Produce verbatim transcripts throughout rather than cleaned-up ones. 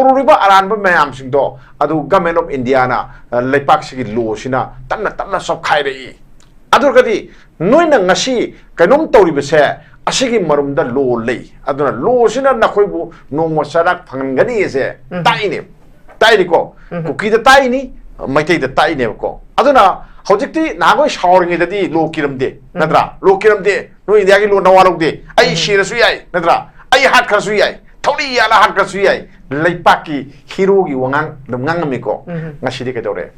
ꯇꯧꯔꯨꯔꯤꯕ ꯑꯔꯥꯟꯕ ꯃꯌꯥꯝꯁꯤꯡꯗꯣ ꯑꯗꯨ Government of Indiaꯅ, ꯑ, ꯂꯩꯄꯥꯛꯁꯤꯒꯤ lawꯁꯤꯅ ꯇꯞꯅ ꯇꯞꯅ ꯆꯞꯈꯥꯏꯔꯛꯏ꯫ ꯑꯗꯨ ꯑꯣꯏꯔꯒꯗꯤ ꯅꯣꯏꯅ ꯉꯁꯤ ꯀꯩꯅꯣꯝ ꯇꯧꯔꯤꯕꯁꯦ, ꯑꯁꯤꯒꯤ ꯃꯔꯨꯝꯗ law ꯂꯩ, ꯑꯗꯨꯅ lawꯁꯤꯅ ꯅꯈꯣꯏꯕꯨ ꯅꯣꯡꯃ ꯆꯩꯔꯥꯛ ꯐꯪꯍꯟꯒꯅꯤ ꯑꯁꯦ ꯎꯝ꯫ ꯇꯥꯛꯏꯅꯦ꯫ ꯇꯥꯛꯏꯅꯤꯀꯣ? ꯎꯝ꯫ ꯀꯨꯀꯤꯗ ꯇꯥꯛꯏꯅꯤ, ꯃꯩꯇꯩꯗ ꯇꯥꯛꯏꯅꯦꯕꯀꯣ꯫ ꯑꯗꯨꯅ ꯍꯧꯖꯤꯛꯇꯤ ꯅꯍꯥꯟꯈꯣꯏ ꯁꯥꯎꯔꯤꯉꯩꯗꯗꯤ law ꯀꯤꯔꯝꯗꯦ, ꯎꯝ꯫ ꯅꯠꯇ꯭ꯔꯥ? Law ꯀꯤꯔꯝꯗꯦ, ꯅꯣꯏ ꯏꯟꯗꯤꯌꯥꯒꯤ law ꯅꯋꯥ ꯂꯧꯗꯦ, ꯑꯩ ꯎꯝ꯫ ꯁꯤꯔꯁꯨ ꯌꯥꯏ, ꯅꯠꯇ꯭ꯔꯥ? ꯑꯩ ꯍꯥꯠꯈ꯭ꯔꯁꯨ ꯌꯥꯏ, ꯊꯧꯔꯤ ꯌꯥꯜꯂ ꯍꯥꯠꯈ꯭ꯔꯁꯨ ꯌꯥꯏ, ꯂꯩꯄꯥꯛꯀꯤ heroꯒꯤ ꯋꯥꯉꯥꯡ ꯑꯗꯨꯝ ꯉꯥꯡꯉꯝꯃꯤꯀꯣ꯫ ꯎꯝ꯫ ꯉꯁꯤꯗꯤ ꯀꯩꯗꯧꯔꯦ?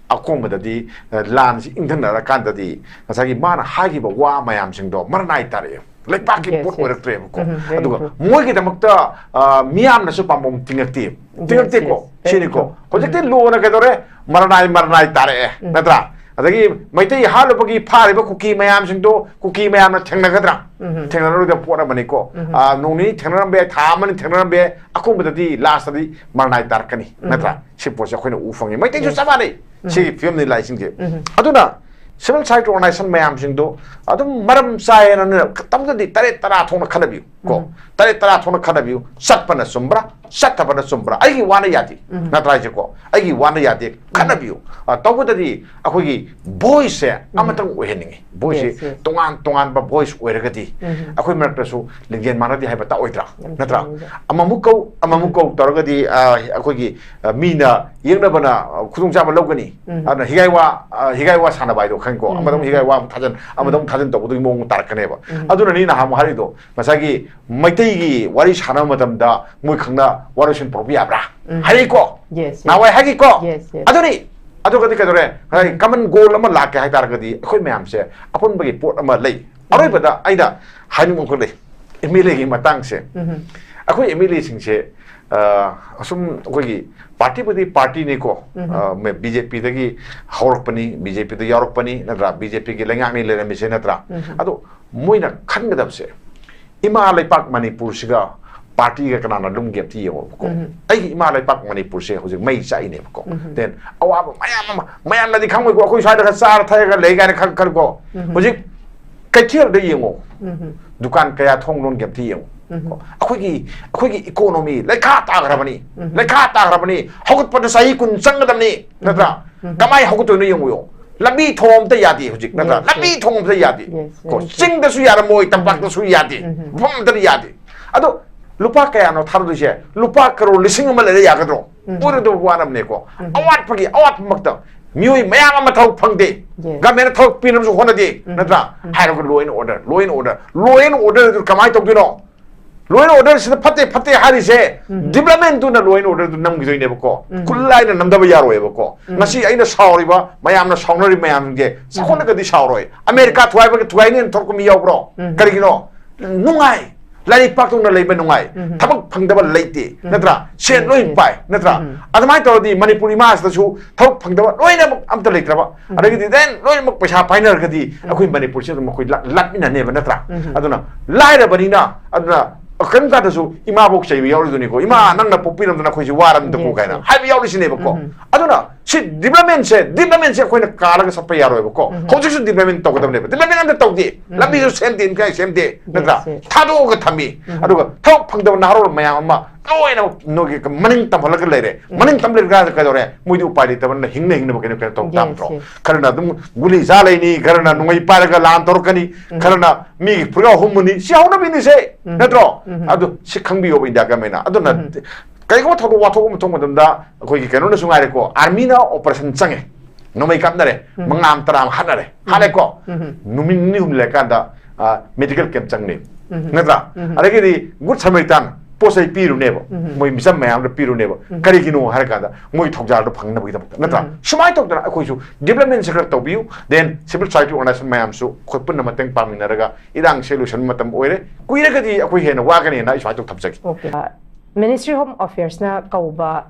ꯑꯀꯣꯟꯕꯗꯗꯤ, ꯑ, ꯂꯥꯟꯁꯤ ꯏꯪꯊꯟꯅꯔꯀꯥꯟꯗꯗꯤ ꯉꯁꯥꯏꯒꯤ ꯃꯥꯅ ꯍꯥꯏꯈꯤꯕ ꯋꯥ ꯃꯌꯥꯝꯁꯤꯡꯗꯣ ꯃꯔꯅꯥꯏ ꯇꯥꯔꯛꯑꯦ꯫ ꯂꯩꯄꯥꯛꯀꯤ Yes, ꯄꯣꯠ yes. ꯑꯣꯏꯔꯛꯇ꯭ꯔꯦꯕꯀꯣ꯫ ꯎꯝ, very ꯑꯗꯨꯒ true. ꯃꯣꯏꯒꯤꯗꯃꯛꯇ, ꯑ, ꯃꯤꯌꯥꯝꯅꯁꯨ ꯄꯥꯝꯕꯣꯝ ꯇꯤꯡꯉꯛꯇꯦ꯫ Yes, ꯇꯤꯡꯉꯛꯇꯦꯀꯣ? Yes, very ꯁꯤꯅꯤꯀꯣ꯫ True. ꯍꯧꯖꯤꯛꯇꯤ ꯎꯝ꯫ Lawꯅ ꯀꯩꯗꯧꯔꯦ? ꯃꯔꯅꯥꯏ, ꯃꯔꯅꯥꯏ ꯇꯥꯔꯛꯑꯦ꯫ ꯎꯝ꯫ ꯅꯠꯇ꯭ꯔꯥ? ꯑꯗꯒꯤ ꯃꯩꯇꯩ ꯍꯥꯠꯂꯨꯕꯒꯤ ꯐꯥꯔꯤꯕ ꯀꯨꯀꯤ ꯃꯌꯥꯝꯁꯤꯡꯗꯣ ꯀꯨꯀꯤ ꯃꯌꯥꯝꯅ ꯊꯦꯡꯅꯒꯗ꯭ꯔꯥ? ꯎꯝ꯫ ꯊꯦꯡꯅꯔꯣꯏꯗꯕ ꯄꯣꯠ ꯑꯃꯅꯤꯀꯣ꯫ ꯎꯝ꯫ ꯑ, ꯅꯣꯡ ꯅꯤꯅꯤ ꯊꯦꯡꯅꯔꯝꯕ ꯌꯥꯏ, ꯊꯥ ꯑꯃꯅꯤ ꯊꯦꯡꯅꯔꯝꯕ ꯌꯥꯏ, ꯑꯀꯣꯟꯕꯗꯗꯤ lastꯇꯗꯤ ꯃꯔꯅꯥꯏ ꯇꯥꯔꯛꯀꯅꯤ꯫ ꯎꯝ꯫ ꯅꯠꯇ꯭ꯔꯥ? ꯁꯤ ꯄꯣꯠꯁꯦ ꯑꯩꯈꯣꯏꯅ ꯎ ꯐꯪꯉꯤ꯫ ꯃꯩꯇꯩꯁꯨ Yes. ꯆꯞ ꯃꯥꯟꯅꯩ꯫ ꯎꯝ꯫ ꯁꯤꯒꯤ ꯐꯤꯕꯝꯅꯤ ꯂꯥꯛꯏꯁꯤꯡꯁꯦ꯫ ꯎꯝ꯫ ꯑꯗꯨꯅ civil society organization ꯃꯌꯥꯝꯁꯤꯡꯗꯣ ꯑꯗꯨꯝ ꯃꯔꯝ ꯆꯥꯏꯌꯦꯅ ꯅꯣꯏꯅ ꯇꯧꯗꯗꯤ ꯇꯔꯦꯠ ꯇꯔꯥ ꯊꯣꯛꯅ ꯈꯟꯅꯕꯤꯌꯨ ꯀꯣ꯫ ꯎꯝ꯫ ꯇꯔꯦꯠ ꯇꯔꯥ ꯊꯣꯛꯅ ꯈꯟꯅꯕꯤꯌꯨ꯫ ꯆꯠꯄꯅ ꯆꯨꯝꯕ꯭ꯔꯥ, ꯆꯠꯇꯕꯅ ꯆꯨꯝꯕ꯭ꯔꯥ? ꯑꯩꯒꯤ ꯋꯥꯅ ꯌꯥꯗꯦ꯫ ꯎꯝ꯫ ꯅꯠꯇ꯭ꯔꯥ ꯍꯥꯏꯁꯦꯀꯣ? ꯑꯩꯒꯤ ꯋꯥꯅ ꯌꯥꯗꯦ꯫ ꯎꯝ꯫ ꯈꯟꯅꯕꯤꯌꯨ꯫ ꯑ, ꯇꯧꯕꯇꯗꯤ ꯑꯩꯈꯣꯏꯒꯤ voiceꯁꯦ ꯎꯝ꯫ ꯑꯃꯇꯪ ꯑꯣꯏꯍꯟꯅꯤꯡꯉꯤ꯫ Voiceꯁꯦ Yes, yes. ꯇꯣꯉꯥꯟ ꯇꯣꯉꯥꯟꯕ voice ꯑꯣꯏꯔꯒꯗꯤ ꯎꯝ꯫ ꯑꯩꯈꯣꯏ ꯃꯔꯛꯇꯁꯨ ꯂꯤꯡꯖꯦꯜ ꯃꯥꯟꯅꯗꯦ ꯍꯥꯏꯕ ꯇꯥꯛꯑꯣꯏꯗ꯭ꯔꯥ? ꯌꯥꯝ ꯅꯠꯇ꯭ꯔꯥ? ꯆꯨꯝꯃꯤ꯫ ꯑꯃꯃꯨꯛ ꯀꯧ, ꯑꯃꯃꯨꯛ ꯎꯝ꯫ ꯀꯧ ꯇꯧꯔꯒꯗꯤ, ꯑ, ꯑꯩꯈꯣꯏꯒꯤ, ꯑ, ꯃꯤꯅ ꯌꯦꯛꯅꯕꯅ, ꯑ, ꯈꯨꯗꯣꯡꯆꯥꯕ ꯂꯧꯒꯅꯤ꯫ ꯎꯝ꯫ ꯑꯗꯨꯅ ꯍꯤꯒꯥꯏ ꯋꯥ, ꯑ, ꯍꯤꯒꯥꯏ ꯋꯥ ꯁꯥꯟꯅꯕ ꯍꯥꯏꯗꯣ ꯈꯪꯉꯤꯀꯣ? ꯎꯝ꯫ ꯑꯃꯗ ꯑꯃꯨꯛ ꯍꯤꯒꯥꯏ ꯋꯥ ꯑꯃꯨꯛ ꯊꯥꯖꯟ, ꯑꯃꯗ ꯑꯃꯨꯛ ꯎꯝ꯫ ꯊꯥꯖꯟ ꯇꯧꯕꯗꯨꯒꯤ ꯃꯑꯣꯡ ꯇꯥꯔꯛꯀꯅꯦꯕ꯫ ꯎꯝ꯫ ꯑꯗꯨꯅꯅꯤ ꯅꯍꯥꯟ ꯑꯃꯨꯛ ꯍꯥꯏꯔꯤꯗꯣ, ꯉꯁꯥꯏꯒꯤ ꯃꯩꯇꯩꯒꯤ ꯋꯥꯔꯤ ꯁꯥꯟꯅꯕ ꯃꯇꯝꯗ ꯃꯣꯏ ꯈꯪꯅ ꯋꯥꯔꯣꯏꯁꯤꯟ ꯄꯨꯔꯛꯄ ꯌꯥꯕ꯭ꯔꯥ? ꯎꯝ꯫ ꯍꯥꯏꯔꯤꯀꯣ? Yes, yes. ꯅꯍꯥꯟꯋꯥꯏ ꯍꯥꯏꯈꯤꯀꯣ? Yes, yes. ꯑꯗꯨꯅꯤ꯫ ꯑꯗꯨꯒꯗꯤ ꯀꯩꯗꯧꯔꯦ? ꯉꯁꯥꯏ ꯎꯝ꯫ Common goal ꯑꯃ ꯂꯥꯛꯀꯦ ꯍꯥꯏ ꯇꯥꯔꯒꯗꯤ ꯑꯩꯈꯣꯏ ꯃꯌꯥꯝꯁꯦ ꯑꯄꯨꯟꯕꯒꯤ ꯄꯣꯠ ꯑꯃ ꯂꯩ꯫ ꯎꯝ꯫ ꯑꯔꯣꯏꯕꯗ ꯑꯩꯅ ꯍꯥꯏꯅꯤꯡꯕ ꯑꯃꯈꯛ ꯂꯩ꯫ MLAꯒꯤ ꯃꯇꯥꯡꯁꯦ꯫ ꯎꯝ꯫ ꯑꯩꯈꯣꯏ MLAꯁꯤꯡꯁꯦ, ꯑ, ꯑꯁꯨꯝ ꯑꯩꯈꯣꯏꯒꯤ partyꯕꯨꯗꯤ partyꯅꯤꯀꯣ꯫ ꯎꯝ꯫ ꯑ, ꯃ-, BJPꯗꯒꯤ ꯍꯧꯔꯛꯄꯅꯤ, BJPꯗ ꯌꯥꯎꯔꯛꯄꯅꯤ, ꯅꯠꯇ꯭ꯔꯥ? BJPꯒꯤ ꯂꯩꯉꯥꯛꯅꯤ ꯂꯩꯔꯝꯃꯤꯁꯦ, ꯅꯠꯇ꯭ꯔꯥ? ꯎꯝ꯫ ꯑꯗꯣ ꯃꯣꯏꯅ ꯈꯟꯒꯗꯕꯁꯦ, ꯏꯃꯥ ꯂꯩꯄꯥꯛ ꯃꯅꯤꯄꯨꯔꯁꯤꯒ partyꯒ ꯀꯅꯥꯅ ꯂꯨꯝꯒꯦ ꯑꯝꯇ ꯌꯦꯡꯉꯣꯕꯀꯣ꯫ ꯎꯝ꯫ ꯑꯩꯒꯤ ꯏꯃꯥ ꯂꯩꯄꯥꯛ ꯃꯅꯤꯄꯨꯔꯁꯦ ꯍꯧꯖꯤꯛ ꯃꯩ ꯆꯥꯛꯏꯅꯦꯕꯀꯣ꯫ ꯎꯝ꯫ Then ꯑꯋꯥꯕ ꯃꯌꯥꯝ ꯑꯃ, ꯃꯌꯥꯝꯅꯗꯤ ꯈꯪꯉꯣꯏꯀꯣ, ꯑꯩꯈꯣꯏ ꯁ꯭ꯋꯥꯏꯗꯒ ꯆꯥꯔ ꯊꯛꯑꯒ ꯂꯩ ꯀꯥꯏꯅ ꯈꯜ-, ꯈꯜꯂꯨꯀꯣ꯫ ꯎꯝ꯫ ꯍꯧꯖꯤꯛ ꯀꯩꯊꯦꯜꯗ ꯌꯦꯡꯉꯣ꯫ ꯎꯝ꯫ ꯗꯨꯀꯥꯟ ꯀꯌꯥ ꯊꯣꯡ ꯂꯣꯟꯒꯦ ꯑꯝꯇ ꯌꯦꯡꯉꯣ꯫ ꯑꯩꯈꯣꯏꯒꯤ ꯑꯩꯈꯣꯏꯒꯤ ꯏꯀꯣꯅꯣꯃꯤ ꯂꯩꯈꯥ ꯇꯥꯈ꯭ꯔꯕꯅꯤ, ꯂꯩꯈꯥ ꯇꯥꯈ꯭ꯔꯕꯅꯤ꯫ ꯍꯧꯒꯠꯄꯗ ꯆꯍꯤ ꯀꯨꯟ ꯆꯪꯒꯗꯕꯅꯤ, ꯅꯠꯇ꯭ꯔꯥ? ꯀꯃꯥꯏꯅ ꯍꯧꯒꯠꯇꯣꯏꯅꯣ ꯌꯦꯡꯉꯨ꯫ ꯂꯝꯕꯤ ꯊꯣꯡ ꯑꯝꯇ ꯌꯥꯗꯦ ꯍꯧꯖꯤꯛ, ꯅꯠꯇ꯭ꯔꯥ? Yes, ꯂꯝꯕꯤ yes. ꯊꯣꯡ ꯑꯝꯇ ꯌꯥꯗꯦ꯫ Yes, ꯀꯣ, very true. ꯆꯤꯡꯗꯁꯨ ꯌꯥꯔꯝꯃꯣꯏ, ꯇꯝꯄꯥꯛꯇꯁꯨ ꯌꯥꯗꯦ, ꯃꯐꯝ ꯑꯝꯇꯗ ꯌꯥꯗꯦ꯫ ꯑꯗꯣ ꯂꯨꯄꯥ ꯀꯌꯥꯅꯣ ꯊꯥꯗꯣꯏꯁꯦ? ꯂꯨꯄꯥ ꯀꯔꯣꯔ ꯂꯤꯁꯤꯡ ꯑꯃ ꯂꯩꯔ ꯌꯥꯒꯗ꯭ꯔꯣ? ꯑꯣꯏꯔꯣꯏꯗꯕ ꯋꯥꯔꯕꯅꯦꯀꯣ꯫ ꯑꯋꯥꯠꯄꯒꯤ ꯑꯋꯥꯠꯄꯃꯛꯇ ꯃꯤꯑꯣꯏ ꯃꯌꯥꯝ ꯑꯃ ꯊꯕꯛ ꯐꯪꯗꯦ꯫ Yes. ꯒꯃꯦꯟꯅ ꯊꯕꯛ ꯄꯤꯅꯕꯁꯨ ꯍꯣꯠꯅꯗꯦ, ꯅꯠꯇ꯭ꯔꯥ? ꯍꯥꯏꯔꯒ law and order, law and order, law and order ꯑꯗꯨ ꯀꯃꯥꯏꯅ ꯇꯧꯗꯣꯏꯅꯣ? Law and order ꯁꯤꯗ ꯐꯠꯇꯦ, ꯐꯠꯇꯦ ꯍꯥꯏꯔꯤꯁꯦ, development ꯇꯨꯅ law and order ꯗꯨ ꯅꯝꯈꯤꯗꯣꯏꯅꯦꯕꯀꯣ꯫ ꯈꯨꯜꯂꯥꯏꯅ ꯅꯝꯗꯕ ꯌꯥꯔꯣꯏꯕꯀꯣ꯫ ꯉꯁꯤ ꯑꯩꯅ ꯁꯥꯎꯔꯤꯕ, ꯃꯌꯥꯝꯅ ꯁꯥꯎꯅꯔꯤꯕ ꯃꯌꯥꯝꯁꯦ ꯆꯥꯎꯈꯠꯂꯒꯗꯤ ꯁꯥꯎꯔꯣꯏ꯫ ꯑꯃꯦꯔꯤꯀꯥ ꯊꯨꯒꯥꯏꯕꯒꯤ ꯊꯨꯒꯥꯏꯅꯦꯅ ꯊꯣꯛꯂꯛꯄ ꯃꯤ ꯌꯥꯎꯕ꯭ꯔꯣ? ꯀꯔꯤꯒꯤꯅꯣ? ꯅꯨꯡꯉꯥꯏ꯫ ꯂꯥꯏꯔꯤꯛ ꯄꯥꯛꯇꯧꯅ ꯂꯩꯕ ꯅꯨꯡꯉꯥꯏ꯫ ꯊꯕꯛ ꯐꯪꯗꯕ ꯂꯩꯇꯦ, ꯅꯠꯇ꯭ꯔꯥ? ꯁꯦꯟ ꯂꯣꯏ ꯄꯥꯏ, ꯅꯠꯇ꯭ꯔꯥ? ꯑꯗꯨꯃꯥꯏꯅ ꯇꯧꯔꯗꯤ ꯃꯅꯤꯄꯨꯔ ꯏꯃꯥꯁꯤꯗꯁꯨ ꯊꯕꯛ ꯐꯪꯗꯕ ꯂꯣꯏꯅꯃꯛ ꯑꯝꯇ ꯂꯩꯇ꯭ꯔꯕ, ꯑꯗꯒꯤꯗꯤ then ꯂꯣꯏꯅꯃꯛ ꯄꯩꯁꯥ ꯄꯥꯏꯅꯔꯒꯗꯤ ꯑꯩꯈꯣꯏ ꯃꯅꯤꯄꯨꯔꯁꯤ ꯑꯗꯨꯝ ꯑꯩꯈꯣꯏ ꯂꯥꯠ-, ꯂꯥꯠꯃꯤꯟꯅꯅꯦꯕ, ꯅꯠꯇ꯭ꯔꯥ? ꯑꯗꯨꯅ ꯂꯥꯏꯔꯕꯅꯤꯅ, ꯑꯗꯨꯅ ꯀꯔꯤꯝ ꯀꯥꯟꯗꯁꯨ ꯏꯃꯥꯕꯣꯛ ꯆꯩꯕ ꯌꯥꯎꯔꯤꯗꯨꯅꯤꯀꯣ, "ꯏꯃꯥ, ꯅꯪꯅ ꯄꯣꯛꯄꯤꯔꯝꯗꯅ ꯑꯩꯈꯣꯏꯁꯦ ꯋꯥꯔꯝꯗꯀꯣ" Yes, ꯀꯥꯏꯅ yes. ꯍꯥꯏꯕ ꯌꯥꯎꯔꯤꯁꯤꯅꯦꯕꯀꯣ꯫ ꯑꯗꯨꯅ ꯁꯤ development ꯁꯦ, development ꯁꯦ ꯑꯩꯈꯣꯏꯅ ꯀꯥꯜꯂꯒ ꯆꯠꯄ ꯌꯥꯔꯣꯏꯕꯀꯣ꯫ ꯍꯧꯖꯤꯛꯁꯨ development ꯇꯧꯒꯗꯕꯅꯦꯕ꯫ Development ꯑꯝꯇ ꯇꯧꯗꯦ꯫ ꯂꯝꯕꯤꯁꯨ ꯁꯦꯝꯗꯦ, ꯏꯟꯈꯥꯏ ꯁꯦꯝꯗꯦ, ꯅꯠꯇ꯭ꯔꯥ? Yes. ꯊꯥꯗꯣꯛꯑꯒ ꯊꯝꯃꯤ꯫ ꯑꯗꯨꯒ ꯊꯕꯛ ꯐꯪꯗꯕ ꯅꯍꯥꯔꯣꯜ ꯃꯌꯥꯝ ꯑꯃ ꯂꯣꯏꯅ ꯅꯣꯏꯒꯤ ꯃꯅꯤꯡ ꯇꯝꯍꯜꯂꯒ ꯂꯩꯔꯦ꯫ ꯃꯅꯤꯡ ꯇꯝ ꯂꯩꯔꯀꯥꯟꯗ ꯀꯩꯗꯧꯔꯦ? ꯃꯣꯏꯗꯤ ꯎꯄꯥꯏ ꯂꯩꯇꯕꯅꯤꯅ ꯍꯤꯡꯅ ꯍꯤꯡꯅꯕ ꯀꯩꯅꯣ, ꯀꯩꯅꯣ ꯇꯧ ꯇꯥꯕ Yes, ꯅꯠꯇ꯭ꯔꯣ? Yes. ꯈꯔꯅ ꯑꯗꯨꯝ ꯒꯨꯂꯤ ꯆꯥ ꯂꯩꯅꯤ, ꯈꯔꯅ ꯅꯣꯡꯃꯩ ꯄꯥꯏꯔꯒ ꯂꯥꯟ ꯇꯧꯔꯛꯀꯅꯤ, ꯈꯔꯅ ꯃꯤꯒꯤ ꯐꯨꯔꯤꯠ ꯍꯨꯝꯃꯨꯅꯤ꯫ ꯁꯤ ꯍꯧꯅꯕꯤꯅꯤꯁꯦ, ꯅꯠꯇ꯭ꯔꯣ? ꯑꯗꯨ ꯁꯤ ꯈꯪꯕꯤꯌꯣꯕ ꯏꯟꯗꯤꯌꯥ ꯒꯃꯦꯟꯅ꯫ ꯑꯗꯨꯅ ꯀꯩꯒꯨꯝꯕ ꯊꯧꯗꯣꯛ ꯋꯥꯊꯣꯛ ꯑꯃ ꯊꯣꯛꯄ ꯃꯇꯝꯗ ꯑꯩꯈꯣꯏꯒꯤ ꯀꯩꯅꯣꯅꯁꯨ ꯉꯥꯏꯔꯦꯀꯣ, army ꯅ operation ꯆꯪꯉꯦ, ꯅꯣꯡꯃꯩ ꯀꯥꯞꯅꯔꯦ, ꯃꯉꯥ ꯑꯃ, ꯇꯔꯥ ꯑꯃ ꯍꯥꯠꯅꯔꯦ, ꯍꯥꯠꯂꯦꯀꯣ꯫ ꯅꯨꯃꯤꯠ ꯅꯤꯅꯤ ꯍꯨꯝꯅꯤ ꯂꯩꯔꯀꯥꯟꯗ, ꯑ, medical camp ꯆꯪꯅꯦꯕ, ꯅꯠꯇ꯭ꯔꯥ? ꯑꯗꯒꯤꯗꯤ Good Samaritan ꯄꯣꯠ ꯆꯩ ꯄꯤꯔꯨꯅꯦꯕ, ꯃꯣꯏ ꯃꯤꯆꯝ ꯃꯌꯥꯝꯗ ꯄꯤꯔꯨꯅꯦꯕ꯫ ꯀꯔꯤꯒꯤꯅꯣ ꯍꯥꯏꯔꯀꯥꯟꯗ ꯃꯣꯏ ꯊꯧꯖꯥꯜꯗꯣ ꯐꯪꯅꯕꯒꯤꯗꯃꯛꯇ, ꯅꯠꯇ꯭ꯔꯥ? ꯁꯨꯃꯥꯏꯅ ꯇꯧꯗꯅ ꯑꯩꯈꯣꯏꯁꯨ development ꯁꯦ ꯈꯔ ꯇꯧꯕꯤꯌꯨ, then civil society organization ꯃꯌꯥꯝꯁꯨ ꯑꯩꯈꯣꯏ ꯄꯨꯟꯅ ꯃꯇꯦꯡ ꯄꯥꯡꯃꯤꯟꯅꯔꯒ ꯏꯔꯥꯡꯁꯦ ꯂꯣꯏꯁꯤꯟꯕ ꯃꯇꯝ ꯑꯣꯏꯔꯦ꯫ ꯀꯨꯏꯔꯒꯗꯤ ꯑꯩꯈꯣꯏ ꯍꯦꯟꯅ ꯋꯥꯒꯅꯦꯅ ꯑꯩ ꯁꯨꯃꯥꯏꯅ ꯇꯧ ꯊꯝꯖꯒꯦ꯫ Okay. ꯑ, Ministry Home Affairs ꯅ ꯀꯧꯕ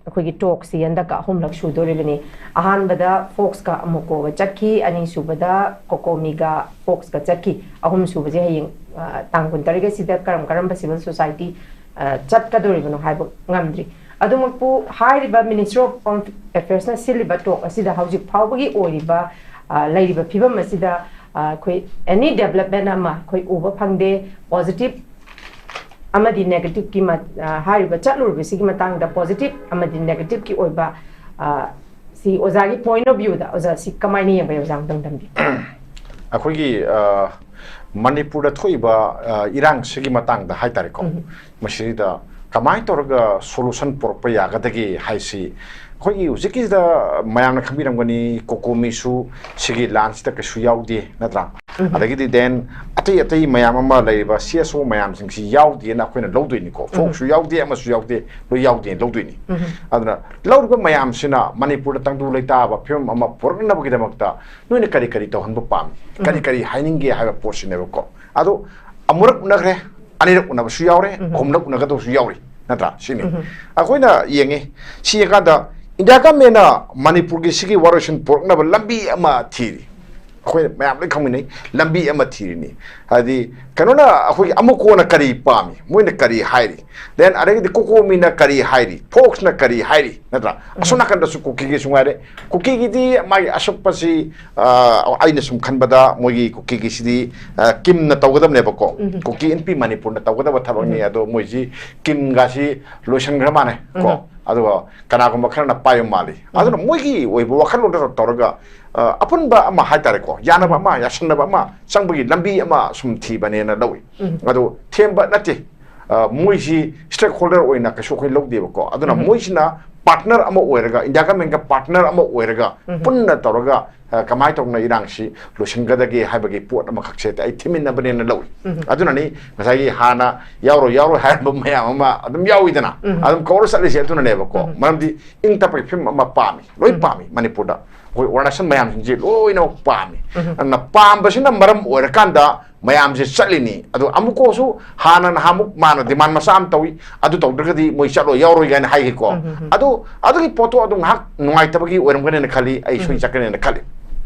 ꯑꯩꯈꯣꯏꯒꯤ talk ꯁꯤ ꯍꯟꯗꯛꯀ ꯑꯍꯨꯝꯂꯛ ꯁꯨꯗꯣꯔꯤꯕꯅꯤ꯫ ꯑꯍꯥꯟꯕꯗ ꯐꯣꯛꯁꯀ ꯑꯃꯨꯀꯣꯒ ꯆꯠꯈꯤ, ꯑꯅꯤꯁꯨꯕꯗ ꯀꯣꯀꯣꯃꯤꯒ ꯐꯣꯛꯁꯀ ꯆꯠꯈꯤ, ꯑꯍꯨꯝꯁꯨꯕꯁꯦ ꯍꯌꯦꯡ, ꯑ, ꯇꯥꯡ ꯀꯨꯟꯇꯔꯦꯠ ꯑꯁꯤꯗ ꯀꯔꯝ ꯀꯔꯝꯕ civil society, ꯑ, ꯆꯠꯀꯗꯣꯔꯤꯕꯅꯣ ꯍꯥꯏꯕ ꯉꯝꯗ꯭ꯔꯤ꯫ ꯑꯗꯨꯃꯛꯄꯨ ꯍꯥꯏꯔꯤꯕ Ministry of Home Affairs ꯅ ꯁꯤꯜꯂꯤꯕ talk ꯑꯁꯤꯗ ꯍꯧꯖꯤꯛ ꯐꯥꯎꯕꯒꯤ ꯑꯣꯏꯔꯤꯕ, ꯑ, ꯂꯩꯔꯤꯕ ꯐꯤꯕꯝ ꯑꯁꯤꯗ, ꯑ, ꯑꯩꯈꯣꯏ any development ꯑꯃ ꯑꯩꯈꯣꯏ ꯎꯕ ꯐꯪꯗꯦ, positive ꯑꯃꯗꯤ negative ꯀꯤ ꯃ-, ꯑ, ꯍꯥꯏꯔꯤꯕ ꯆꯠꯂꯨꯔꯤꯕꯁꯤꯒꯤ ꯃꯇꯥꯡꯗ positive ꯑꯃꯗꯤ negative ꯀꯤ ꯑꯣꯏꯕ, ꯑ, ꯁꯤ ꯑꯣꯖꯥꯒꯤ point of view ꯗ ꯑꯣꯖꯥ ꯁꯤ ꯀꯃꯥꯏꯅ ꯌꯦꯡꯕ, ꯑꯣꯖꯥ ꯑꯃꯨꯛꯇꯪ ꯊꯝꯕꯤꯌꯨ꯫ ꯑꯩꯈꯣꯏꯒꯤ, ꯑ, ꯃꯅꯤꯄꯨꯔꯗ ꯊꯣꯛꯏꯕ, ꯑ, ꯏꯔꯥꯡꯁꯤꯒꯤ ꯃꯇꯥꯡꯗ ꯍꯥꯏꯇꯥꯔꯦꯀꯣ, ꯎꯝ꯫ ꯃꯁꯤꯗ ꯀꯃꯥꯏꯅ ꯇꯧꯔꯒ solution ꯄꯨꯔꯛꯄ ꯌꯥꯒꯗꯒꯦ ꯍꯥꯏꯁꯤ, ꯑꯩꯈꯣꯏꯒꯤ ꯍꯧꯖꯤꯛꯀꯤꯁꯤꯗ ꯃꯌꯥꯝꯅ ꯈꯪꯕꯤꯔꯝꯒꯅꯤ, COCOMI ꯁꯨ ꯁꯤꯒꯤ ꯂꯥꯟꯁꯤꯗ ꯀꯩꯁꯨ ꯌꯥꯎꯗꯦ, ꯅꯠꯇ꯭ꯔꯥ? ꯎꯝ꯫ ꯑꯗꯒꯤꯗꯤ then ꯑꯇꯩ ꯑꯇꯩ ꯃꯌꯥꯝ ꯑꯃ ꯂꯩꯔꯤꯕ CSO ꯃꯌꯥꯝꯁꯤꯡꯁꯤ ꯌꯥꯎꯗꯦꯅ ꯑꯩꯈꯣꯏꯅ ꯂꯧꯗꯣꯏꯅꯤꯀꯣ꯫ ꯎꯝ꯫ ꯐꯣꯛꯁꯨ ꯌꯥꯎꯗꯦ, ꯑꯃꯁꯨ ꯌꯥꯎꯗꯦ, ꯂꯣꯏ ꯌꯥꯎꯗꯦꯅ ꯂꯧꯗꯣꯏꯅꯤ꯫ ꯎꯝ꯫ ꯑꯗꯨꯅ ꯂꯧꯔꯤꯕ ꯃꯌꯥꯝꯁꯤꯅ ꯃꯅꯤꯄꯨꯔꯗ ꯇꯪꯗꯨ ꯂꯩꯇꯥꯕ ꯐꯤꯕꯝ ꯑꯃ ꯄꯨꯔꯛꯅꯕꯒꯤꯗꯃꯛꯇ ꯅꯣꯏꯅ ꯀꯔꯤ ꯀꯔꯤ ꯇꯧꯍꯟꯕ ꯄꯥꯝꯃꯤ, ꯀꯔꯤ ꯎꯝ꯫ ꯀꯔꯤ ꯍꯥꯏꯅꯤꯡꯒꯦ ꯍꯥꯏꯕ ꯄꯣꯠꯁꯤꯅꯦꯕꯀꯣ꯫ ꯑꯗꯣ ꯑꯃꯨꯔꯛ ꯎꯅꯈ꯭ꯔꯦ, ꯑꯅꯤꯔꯛ ꯎꯅꯕꯁꯨ ꯌꯥꯎꯔꯦ, ꯎꯝ꯫ ꯑꯍꯨꯝꯂꯛ ꯎꯅꯒꯗꯕꯁꯨ ꯌꯥꯎꯔꯤ, ꯅꯠꯇ꯭ꯔꯥ? ꯁꯤꯅꯤ꯫ ꯎꯝ꯫ ꯑꯩꯈꯣꯏꯅ ꯌꯦꯡꯉꯤ, ꯁꯤ ꯌꯦꯡꯀꯥꯟꯗ ꯏꯟꯗꯤꯌꯥ ꯒꯃꯦꯟꯅ ꯃꯅꯤꯄꯨꯔꯒꯤ ꯁꯤꯒꯤ ꯋꯥꯔꯣꯏꯁꯤꯟ ꯄꯨꯔꯛꯅꯕ ꯂꯝꯕꯤ ꯑꯃ ꯊꯤꯔꯤ꯫ ꯑꯩꯈꯣꯏ ꯃꯌꯥꯝ ꯂꯣꯏ ꯈꯪꯃꯤꯟꯅꯩ, ꯂꯝꯕꯤ ꯑꯃ ꯊꯤꯔꯤꯅꯤ꯫ ꯍꯥꯏꯗꯤ ꯀꯩꯅꯣꯅ ꯑꯩꯈꯣꯏꯒꯤ ꯑꯃꯨꯀꯣꯅ ꯀꯔꯤ ꯄꯥꯝꯃꯤ, ꯃꯣꯏꯅ ꯀꯔꯤ ꯍꯥꯏꯔꯤ, then ꯑꯗꯒꯤꯗꯤ COCOMI ꯅ ꯀꯔꯤ ꯍꯥꯏꯔꯤ, ꯐꯣꯛꯁꯅ ꯀꯔꯤ ꯍꯥꯏꯔꯤ, ꯅꯠꯇ꯭ꯔꯥ? ꯎꯝ꯫ ꯑꯁꯣꯝ ꯅꯥꯀꯟꯗꯁꯨ ꯀꯨꯀꯤꯒꯤꯁꯨ ꯉꯥꯏꯔꯦ꯫ ꯀꯨꯀꯤꯒꯤꯗꯤ ꯃꯥꯒꯤ ꯑꯁꯨꯞꯄꯁꯤ, ꯑ, ꯑꯩꯅ ꯁꯨꯝ ꯈꯟꯕꯗ ꯃꯣꯏꯒꯤ ꯀꯨꯀꯤꯒꯤꯁꯤꯗꯤ, ꯑ, ꯀꯤꯝꯅ ꯇꯧꯒꯗꯕꯅꯦꯕꯀꯣ꯫ ꯎꯝ꯫ ꯀꯨꯀꯤ ꯏꯟꯄꯤ ꯃꯅꯤꯄꯨꯔꯅ ꯇꯧꯒꯗꯕ ꯊꯕꯛꯅꯤ꯫ ꯎꯝ꯫ ꯑꯗꯣ ꯃꯣꯏꯁꯤ ꯀꯤꯝꯒꯁꯤ ꯂꯣꯏꯁꯤꯟꯈ꯭ꯔ ꯃꯥꯜꯂꯦ ꯀꯣ꯫ ꯎꯝ꯫ ꯑꯗꯨꯒ ꯀꯅꯥꯒꯨꯝꯕ ꯈꯔꯅ ꯄꯥꯏꯕ ꯃꯥꯜꯂꯤ꯫ ꯎꯝ꯫ ꯑꯗꯨꯅ ꯃꯣꯏꯒꯤ ꯑꯣꯏꯕ ꯋꯥꯈꯜꯂꯣꯟꯗ ꯇꯧꯔꯒ, ꯑ, ꯑꯄꯨꯟꯕ ꯑꯃ ꯍꯥꯏꯇꯥꯔꯦꯀꯣ, ꯌꯥꯅꯕ ꯑꯃ, ꯌꯥꯁꯟꯅꯕ ꯑꯃ ꯆꯪꯕꯒꯤ ꯂꯝꯕꯤ ꯑꯃ ꯁꯨꯝ ꯊꯤꯕꯅꯦꯅ ꯂꯧꯏ꯫ ꯎꯝ꯫ ꯑꯗꯨ ꯊꯦꯝꯕ ꯅꯠꯇꯦ꯫ ꯑ, ꯃꯣꯏꯁꯤ stakeholder ꯑꯣꯏꯅ ꯀꯩꯁꯨ ꯑꯩꯈꯣꯏ ꯂꯧꯗꯦꯕꯀꯣ꯫ ꯑꯗꯨꯅ ꯎꯝ꯫ ꯃꯣꯏꯁꯤꯅ partner ꯑꯃ ꯑꯣꯏꯔꯒ, ꯏꯟꯗꯤꯌꯥ ꯒꯃꯦꯟꯒ partner ꯑꯃ ꯑꯣꯏꯔꯒ, ꯎꯝ꯫ ꯄꯨꯟꯅ ꯇꯧꯔꯒ, ꯑ, ꯀꯃꯥꯏꯅ ꯇꯧꯗꯅ ꯏꯔꯥꯡꯁꯤ ꯂꯣꯏꯁꯤꯟꯒꯗꯒꯦ ꯍꯥꯏꯕꯒꯤ ꯄꯣꯠ ꯑꯃꯈꯛꯁꯦ ꯑꯩ ꯊꯤꯃꯤꯟꯅꯕꯅꯦꯅ ꯂꯧꯏ꯫ ꯎꯝ꯫ ꯑꯗꯨꯅꯅꯤ ꯉꯁꯥꯏꯒꯤ ꯍꯥꯟꯅ ꯌꯥꯎꯔꯣꯏ, ꯌꯥꯎꯔꯣꯏ ꯍꯥꯏꯔꯝꯕ ꯃꯌꯥꯝ ꯑꯃ ꯑꯗꯨꯝ ꯌꯥꯎꯏꯗꯅ, ꯎꯝ꯫ ꯑꯗꯨꯝ ꯀꯧꯔ ꯆꯠꯂꯤꯁꯦ ꯑꯗꯨꯅꯅꯦꯕꯀꯣ꯫ ꯎꯝ꯫ ꯃꯔꯝꯗꯤ ꯏꯪ ꯇꯞꯄꯒꯤ ꯐꯤꯕꯝ ꯑꯃ ꯄꯥꯝꯃꯤ, ꯂꯣꯏ ꯎꯝ꯫ ꯄꯥꯝꯃꯤ ꯃꯅꯤꯄꯨꯔꯗ꯫ ꯑꯩꯈꯣꯏ ꯑꯣꯔꯒꯅꯥꯏꯖꯦꯁꯟ ꯃꯌꯥꯝꯁꯤꯡꯁꯦ ꯂꯣꯏꯅꯃꯛ ꯄꯥꯝꯃꯤ꯫ ꯎꯝ꯫ ꯑꯗꯨꯅ ꯄꯥꯝꯕꯁꯤꯅ ꯃꯔꯝ ꯑꯣꯏꯔꯀꯥꯟꯗ ꯃꯌꯥꯝꯁꯦ ꯆꯠꯂꯤꯅꯤ꯫ ꯑꯗꯣ ꯑꯃꯨꯛꯀꯁꯨ ꯍꯥꯟꯅ ꯅꯍꯥꯟꯃꯨꯛ ꯃꯥꯅ demand ꯃꯆꯥ ꯑꯃ ꯇꯧꯏ, "ꯑꯗꯨ ꯇꯧꯗ꯭ꯔꯒꯗꯤ ꯃꯣꯏ ꯆꯠꯂꯣꯏ, ꯌꯥꯎꯔꯣꯏ" ꯀꯥꯏꯅ ꯍꯥꯏꯈꯤꯀꯣ꯫ ꯎꯝ, ꯎꯝ, ꯎꯝ꯫ ꯑꯗꯨ, ꯑꯗꯨꯒꯤ ꯄꯣꯠꯇꯣ ꯑꯗꯨꯝ ꯉꯥꯏꯍꯥꯛ ꯅꯨꯡꯉꯥꯏꯇꯕꯒꯤ ꯑꯣꯏꯔꯝꯒꯅꯦꯅ ꯈꯜꯂꯤ, ꯑꯩ ꯁꯣꯏ ꯎꯝ꯫ ꯆꯠꯀꯅꯦꯅ ꯈꯜꯂꯤ꯫